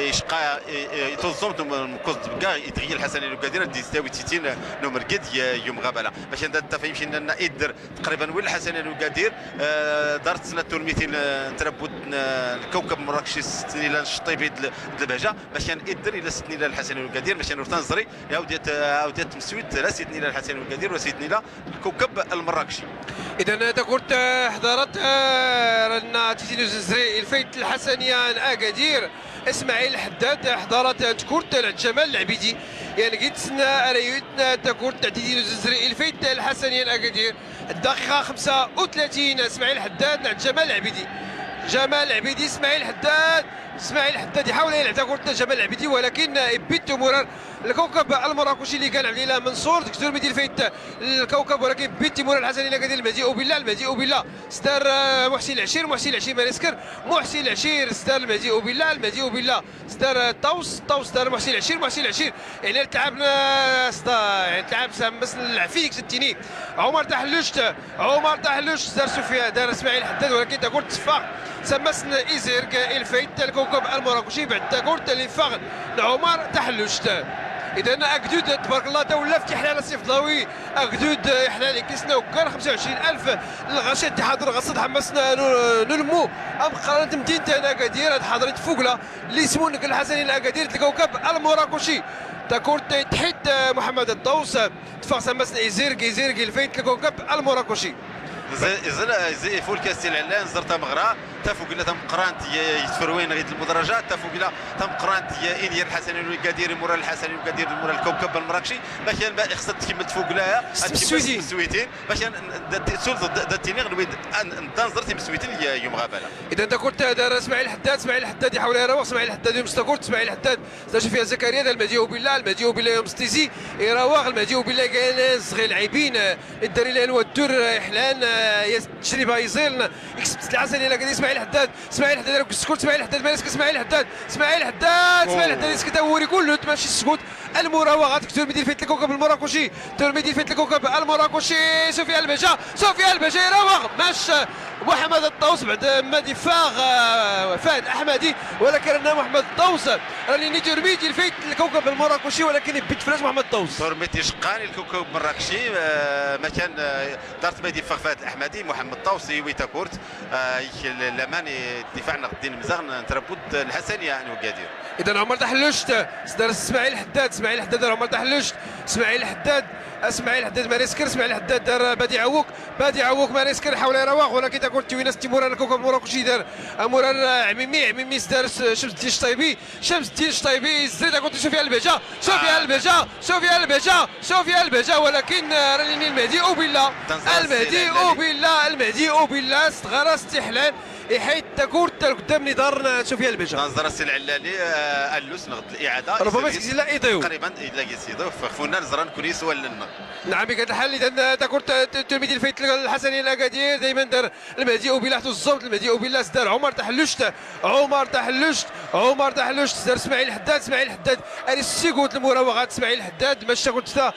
يشقى يتوزم نمكوز تبقى يتغير الحسني القادير ديستاوي تيتين نمرقد يوم غابله باش انت فهمتي ان يدر تقريبا وين الحسني القادير دارت سنة 200 تربوت الكوكب المراكشي ستني الشطيبي البهجة باش يدر الى ستني الحسني والقدير باش تنزري يا تمسويت لا سيدني الحسني والقدير وسيدني الكوكب المراكشي. اذا تكورت حضرت رانا تيزي زري الفيت الحسنيه اكادير اسماعيل الحداد حضرت تكورت جمال العبيدي يعني قلت ريتنا تكورت تيزي زري الفيت الحسنيه اكادير الدقيقة 35 اسماعيل الحداد عند جمال العبيدي. جمال العبيدي اسماعيل الحداد، اسماعيل الحداد يحاول يلعب تاكورت جمال العبيدي ولكن بيتو مرار الكوكب المراكشي اللي كان عبد الله منصور دكتور ميدي الفيت الكوكب ولكن بيتي مرار الحسني اللي كدير المهدي وبالله المهدي وبالله ستار محسن العشير، محسن العشير ماريسكر، محسن العشير ستار المهدي وبالله المهدي وبالله ستار طوس، طوس دار محسن العشير، محسن العشير يعني تلعب يعني تلعب بس العفيك ستيني عمر تحلشت، عمر تحلشت دار سفيان دار اسماعيل الحداد ولكن تاكورت تفاق سمسن إيزيرك الفيت الكوكب المراكشي بعد تاكورت اللي فاغ عمر تحلشت. اذا اكدود تبارك الله تا فتح على سيف ضاوي اكدود حنا كيسنا وكان 25000 الغاشي اتحاد الغصد حمسنا نلمو ام قرانة مدينة اكادير حضرت فوقلا اللي يسمونك الحسني الاكادير الكوكب المراكشي تاكورت تحت محمد الطوس تفاق سمسن إيزيرك إيزيرك الفيت الكوكب المراكشي. زي فول كاس العلان زرتا مغرا تفوق لا تم قرانت يتفروين غير المدرجات تفوق لا تم قرانت انير الحسني والقدير مورا الحسني والقدير مورا الكوكب المراكشي باش خصها تكمل تفوق لها السويتين باش تسول داتيني غنويد تنزرتي مسويتين يوم غابله. اذا انت كنت دار اسماعيل الحداد، اسماعيل الحداد يحاول يراوغ، اسماعيل الحداد يوم ستاكورت، اسماعيل الحداد فيها زكريا المهدي وبالله المهدي وبالله يوم ستيزي يراوغ المهدي وبالله قال صغير العيبين الدري لان والدور حلان تجربه يزيل يكسب العسل الى قد اسماعيل الحداد، اسماعيل الحداد السكوت، اسماعيل الحداد ماسك اسماعيل الحداد، اسماعيل الحداد، اسماعيل الحداد يسكت هو كله ماشي السكوت المراوغه ترميدي فيت الكوكب المراكشي، ترميدي فيت الكوكب المراكشي سفيان البهجة، سفيان البهجة يراوغ ماش محمد الطوس بعد ما دفاع فهد احمدي ولكن انا محمد الطوس راني ترميدي الفيت الكوكب المراكشي ولكن بيت فلاش محمد الطوس. ترميدي شقاني الكوكب المراكشي مكان دارت ما دفاع فهد الاحمدي محمد الطوسي ويتاكورت لاماني الدفاع نغدين مزاغ نتربط الحسنيه يعني وقادير. اذا عمر تحلشت دار اسماعيل الحداد، اسماعيل الحداد عمر تحلشت، اسماعيل الحداد، اسماعيل الحداد ماريسكر، اسماعيل الحداد دار بادي عوك، بادي عوك ماريسكر حاول يراوغ ولكن تاكورت تويناس تيمورا الكوكب المراكشي دار مورا عميمي، عميمي دار شمس الدين الشطيبي، شمس الدين الشطيبي زيد تاكورت سفيان البهجة، سفيان البهجة، سفيان البهجة، سفيان البهجة ولكن راني المهدي وبالله المهدي وبالله المهدي وبالله استغرا استحلال يحيد تاكورت قدام نظار سفيان البهجة. نظر السي العلالي اللوس نغد الاعادة ربما لا يضيو تقريبا الا يضيو فخفونا نزران كونيس ولا نعم بهذا الحال. اذا تاكورت تلميذ الفيت الحسني الاكادير دائما دار المهدي وبالله الزبط المهدي وبالله دار عمر تحلشت، عمر تحلشت، عمر تحلشت دار اسماعيل الحداد، اسماعيل الحداد اري السيكوت المراوغات اسماعيل الحداد مشى كنت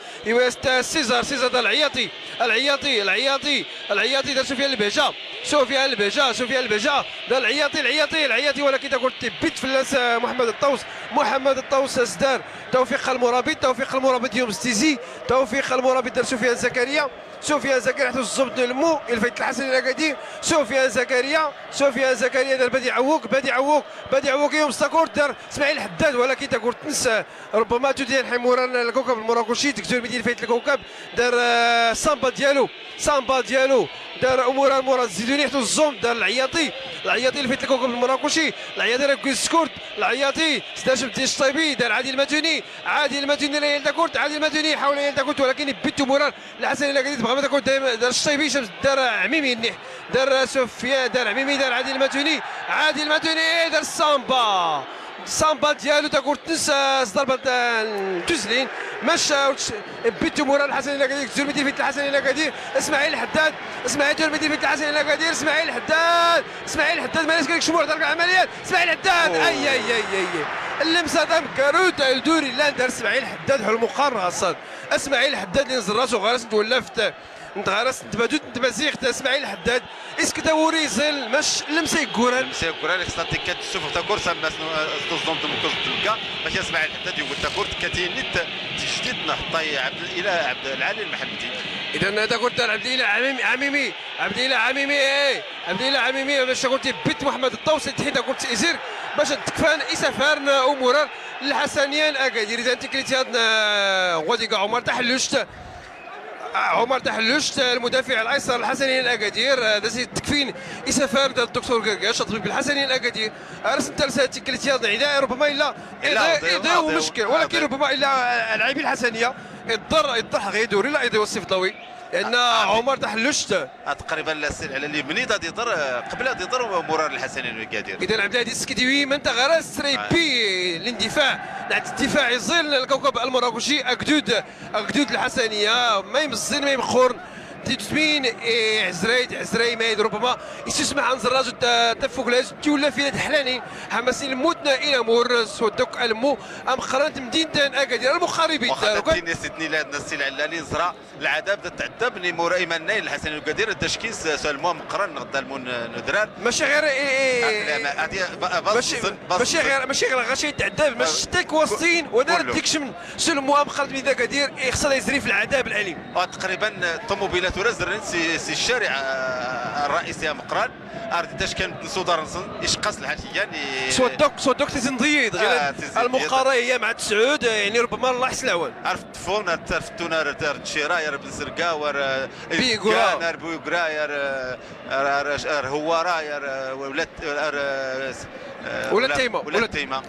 سيزار، سيزار دار العياطي، العياطي العياطي العياطي دار سفيان البهجة، سفيان البهجة، سفيان البهجة دار العياطي العياطي العياطي ولكن تاكورت بيت فلاس محمد الطوس، محمد الطوس دار توفيق المرابط، توفيق المرابط يوم ستيزي، توفيق المرابط دار سفيان زكريا، سفيان زكريا حتى الزبط المو الفيت الحسن الاكادير، سفيان زكريا، سفيان زكريا دار بادي عوك، بادي عوك، بادي عوك يوم ستاكورت دار اسماعيل الحداد ولكن تاكورت تنسى ربما تودي حمورا الكوكب المراكشي تكتور ميدي الفيت الكوكب دار سامبا ديالو، سامبا ديالو دار امورا مورا الزيدوني حتى الزوم دار العياطي، العياطي الفيت الكوكب المراكشي، العياطي راه سكورت، العياطي سداش بدي الشطيبي دار عادل المدني، عادل المدني لا يلتاكورت، عادل المدني حاول يلتاكورت ولكن بيتو مورا الحسن الاكادير تبغى ما تكون دار الشطيبي دار عميمي النح دار سفيان دار عميمي دار عادل المدني، عادل المدني دار السامبا، السامبا ديالو تاكورت تنسى ضربه تزلين مشى بيتو مورا الحسن الاكادير ترميدي في الحسن الاكادير اسماعيل الحداد، اسماعيل ترميدي في الحسن الاكادير اسماعيل الحداد، اسماعيل الحداد ما يسكرك شموع ضرب العمليات اسماعيل الحداد اي اي اي اي اللمسة تاع كاروت الدوري لا دار اسماعيل الحداد حول المقارنة الصاد اسماعيل الحداد اللي نزل راسو غرس تولفت نتغرس نتبادوت نتمازيغ اسماعيل الحداد اسكتاوري زل مش لمسه كوران لمسه كوران خصها تكاد تشوف تا كورسه ما تصدم تمكز تلقى باش اسماعيل الحداد يقول تا كورت كاتيني تجديد نحطي عبد الاله عبد العالي المحمدي. اذا هذا قلت عبد الاله عميمي، عبد الاله عميمي، ايه عبد الاله عميمي باش قلت بيت محمد الطوسي تحيد قلت ازير باش تكفان اسفارن امورا الحسنيان اكادير. اذا تكريتي هاد غادي عمر تحلشت، عمر تحلشت المدافع الايسر الحسنيين الاكادير هذا تكفين اسفار الدكتور قرقاش الطبيب الحسنيين الاكادير ارسم ثالثة تكريتي هاد العداء ربما الا يضيع مشكل، ولكن ربما الا اللاعبين الحسنيه الضر الضح غيدوري لا يضيع السيف لان عمر تحلشت تقريبا لا على اللي بني غادي يضر قبل غادي يضر مرار الحسنيين الاكادير. اذا عبد الهادي السكديوي من تغرس ريبي الاندفاع الدفاع يزيل الكوكب المراكشي اكدود اكدود الحسنيه ما يمزين ما يمخور تيتمين عزراي عزراي ما ربما يستسمع عن زراج تفوق لاز تولى في حلاني حماسين الموتنا الى مور سودوك المو ام قرنت مدينة اكادير المخاربي واخا سيدني لعندنا السي العلالي زرا العذاب تعذب لي مور ايمن نايل الحسن القدير التشكيس سلمو مقرن غدا المون ندرار ماشي غير ماشي غير ماشي غير غاشي يتعذب ماشي تاك وسطين ودار ديك شمن سلمو ام قرنت مدينة اكادير خصها يزري في العذاب الاليم. تقريبا الطوموبيلات ورزرن سي الشارع الرئيسي مقران اردتاش كان نسو دار يشقص الحاجيه سودوك تزنضيد غير المقارنة هي مع تسعود يعني ربما الله يحسن العوان. عرفت تفون عرفت تونار تشيرا يا بن سرقا ور بيغورا بيغورا يا هوارا يا ولاد ولا تيمة ولا تيمة.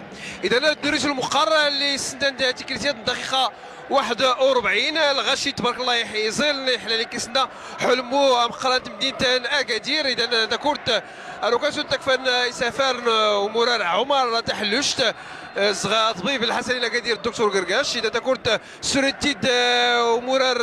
اذا الدروس المقارنة اللي سندان تكريتيات الدقيقة 41 الغاشي تبارك الله يزيل يحلى لك كيسنا حلمو مقرنة مدينة اكادير. اذا ذكرت الوكاسو تكفن سفر ومرار عمر تحلشت زغا طبيب الحسني الاكادير الدكتور قرقاش. اذا ذكرت سوريتيد ومرار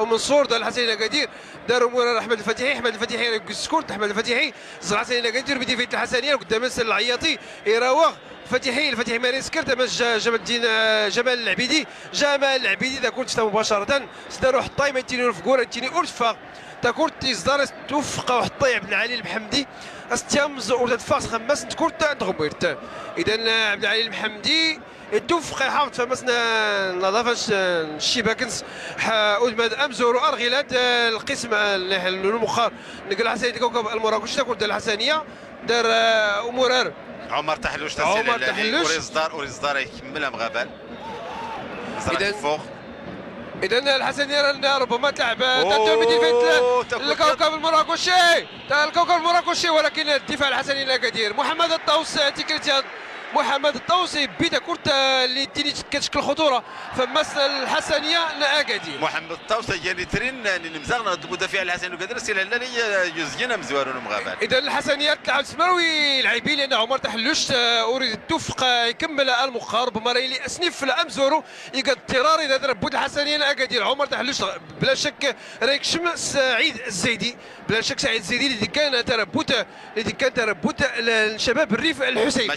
ومنصور دار الحسني الاكادير دار مرار احمد الفتيحي، احمد الفتيحي سكورت احمد الفتيحي زرع الحسني الاكادير بديفية الحسنيه قدام العياطي يراوغ الفتيحي الفتيحي ماريس كرت جمال الدين جمال العبيدي جمال العبيدي تاكورت مباشرة داروا حطاي ما تيني الفكوره تيني اورفا تاكورت يصدر توفق وحطاي عبد العالي المحمدي استيامز ولاد فاس خمس تكورت تغبيرت. اذا عبد العالي المحمدي توفق يحافظ فمسنا نظافة الشباكنس اودماد امزور ارغيلات القسم المخار نقل الحسنيه الكوكب المراكشي تاكورت الحسنيه دار امورار عمر تحلوش عمر تحلوش وريزدار وريزدار يكملها مغابال اذا الحسنيه ربما تلعب الكوكب المراكشي الكوكب المراكشي ولكن الدفاع الحسني الاكادير محمد الطوس تيكريتيان محمد الطوسي بيتا كرة اللي تيني كتشكل خطورة فمس الحسنيه لاكادير. محمد الطوسي يعني ترين نمزغنا المدافع الحسني الاكادير سي العلالي يزين مزوار مغابال. اذا الحسنيه تلعب سمروي العيبي لان عمر تحلوش اريد التوفق يكمل المقارب مريلي اسنف الامزورو يقد اضطراري اذا ضرب الحسنيه لاكادير. عمر تحلوش بلا شك راه سعيد الزيدي بلا شك سعيد الزيدي اللي كان تربوت اللي كان تربوت الشباب الريف الحسيني.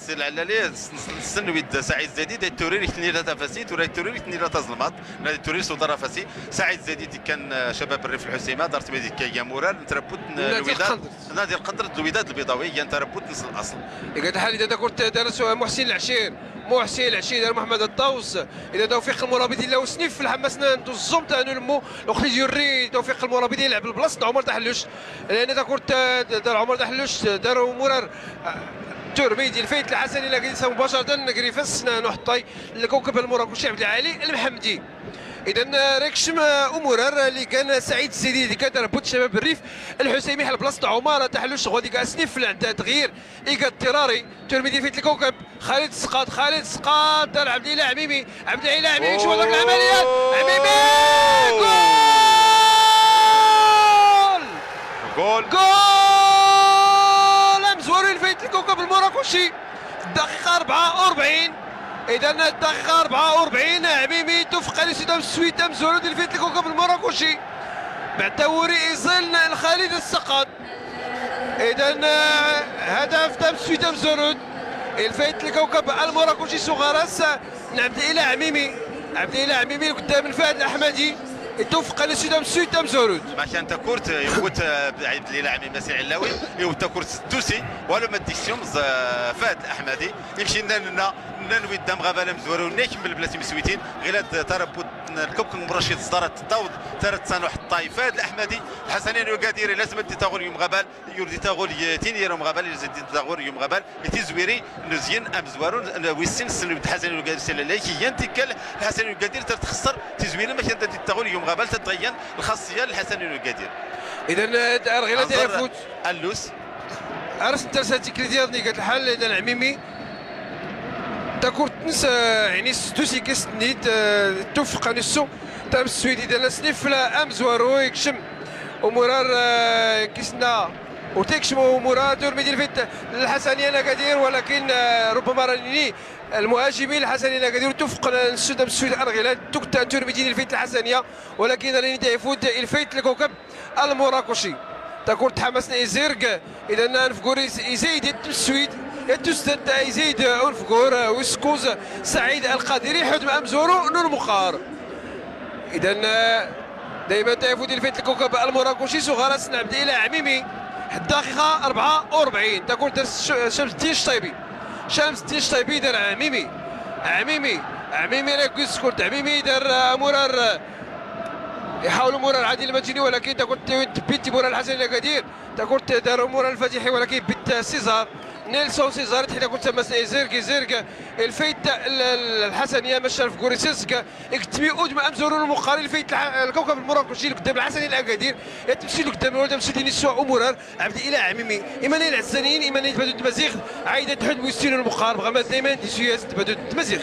السي العلالي السنويد سعيد الزيدي دي تورير اثنين لا تفاسي توري تورير اثنين لا تزلمات نادي تورير صدر فاسي سعيد الزيدي دي كان شباب الريف الحسيمه دارت بيدي كي مورال تربوت الوداد نادي القدر الوداد البيضاوي هي تربوت نص الاصل. اذا الحال اذا كنت درس محسن العشير محسن العشير دار محمد الطوس اذا توفيق المرابطي لا وسنيف في الحماسنا ندوزوم تاع نلمو الوقت يوري توفيق المرابطي يلعب البلاصة عمر تحلوش لان اذا كنت دار عمر تحلوش دار مرار تورميدي الفايت الحسني لا جلسه مباشرة نكريفس نحطي الكوكب المراكشي عبد العالي المحمدي. اذا ريكشم امورار اللي كان سعيد الزيدي اللي كان تربط شباب الريف الحسيمي حل بلاصة عمارة تحلوش غادي كاسنيف عند تغيير ايكا اضطراري تورميدي فيت الكوكب خالد سقاط خالد سقاط دار عبد الاله عميمي عبد الاله عميمي شوف هذاك العمليات عميمي جول جول جول امزوري الفيت الكوكب المراكشي الدقيقة 44. اذا الدقيقة 44 عميمي توفق على سيدام السويت مزورو ديال فيت الكوكب المراكشي بعد توري يزل الخالد السقط. اذا هدف تام السويت مزورود الفايت الكوكب المراكشي سوغراس عبد الاله عميمي عبد الاله عميمي قدام الفهد الاحمدي توفق على سيدام السويت مزورود. ما كان تاكورت يوت عبد الاله عميمي سي علاوي يوت تاكورت التوسي ولو ما ديكسيون فهد الاحمدي يمشي لنا نوي دام غابه مزورو نيكمل بلاتي مسويتين غير تربط الكوكب رشيد صدارت تاوض ترت سانوح الطايفات الاحمدي الحسنين وقاديري لازم تاغول يوم غبال يردي تاغول تينير يوم غبال يزيد تاغول يوم غبال تيزويري نزين امزوارو ويسين السن الحسنين وقادير لايكي ينتكل الحسنين وقادير تخسر تزويري ما كانت تاغول يوم غبال تتغين الخاصية للحسنين وقادير. اذا الغيلات يفوت اللوس عرس ترساتي كريديادني قالت الحال. اذا عميمي تاكور تنس يعني سدوسي كيس نيت توفق نسو تام السويدي ديال سنيف امزوارو يكشم ومرار كيسنا وتكشم ومرار دور ميدير فيت الحسنيه اكادير، ولكن ربما راني المهاجمين الحسنيه اكادير توفق نسو تام السويد ارغيلات توك تور ميدير الفيت الحسنيه، ولكن راني تيفوت الفيت الكوكب المراكشي. تاكور تحمسنا يزيرق. اذا نفكور يزيد السويد تسدد يزيد أنفكور ويسكوز سعيد القادري حدم أمزورو نور مقار. إذا دائما تيفوت الفيت الكوكب المراكشي صغار عبد الإله عميمي الدقيقة 44 تكون شمس الدين الشطيبي. شمس الدين الشطيبي دار عميمي عميمي عميمي راكوز كرة عميمي دار مرار يحاول مرار عادل المديني، ولكن تكون بيت مرار الحسن الاكادير تكون دار مرار الفاتحي، ولكن بيت سيزار نيلسون سيزار حتى كنت تما زيرك زيرك الفيت الحسنيه مشى في كوريسيسك اكتمي اود مع امزورون المقاري الفيت الكوكب المراكشي قدام الحسنيه الاكادير تمشي لقدام ولا تمشي لنسوا امورار عبد الاله عميمي ايماني العزانيين ايماني تبادل تمازيغ عايدة تحد ويستيلو المقارب غما دائما ديسياس تبادل تمازيغ.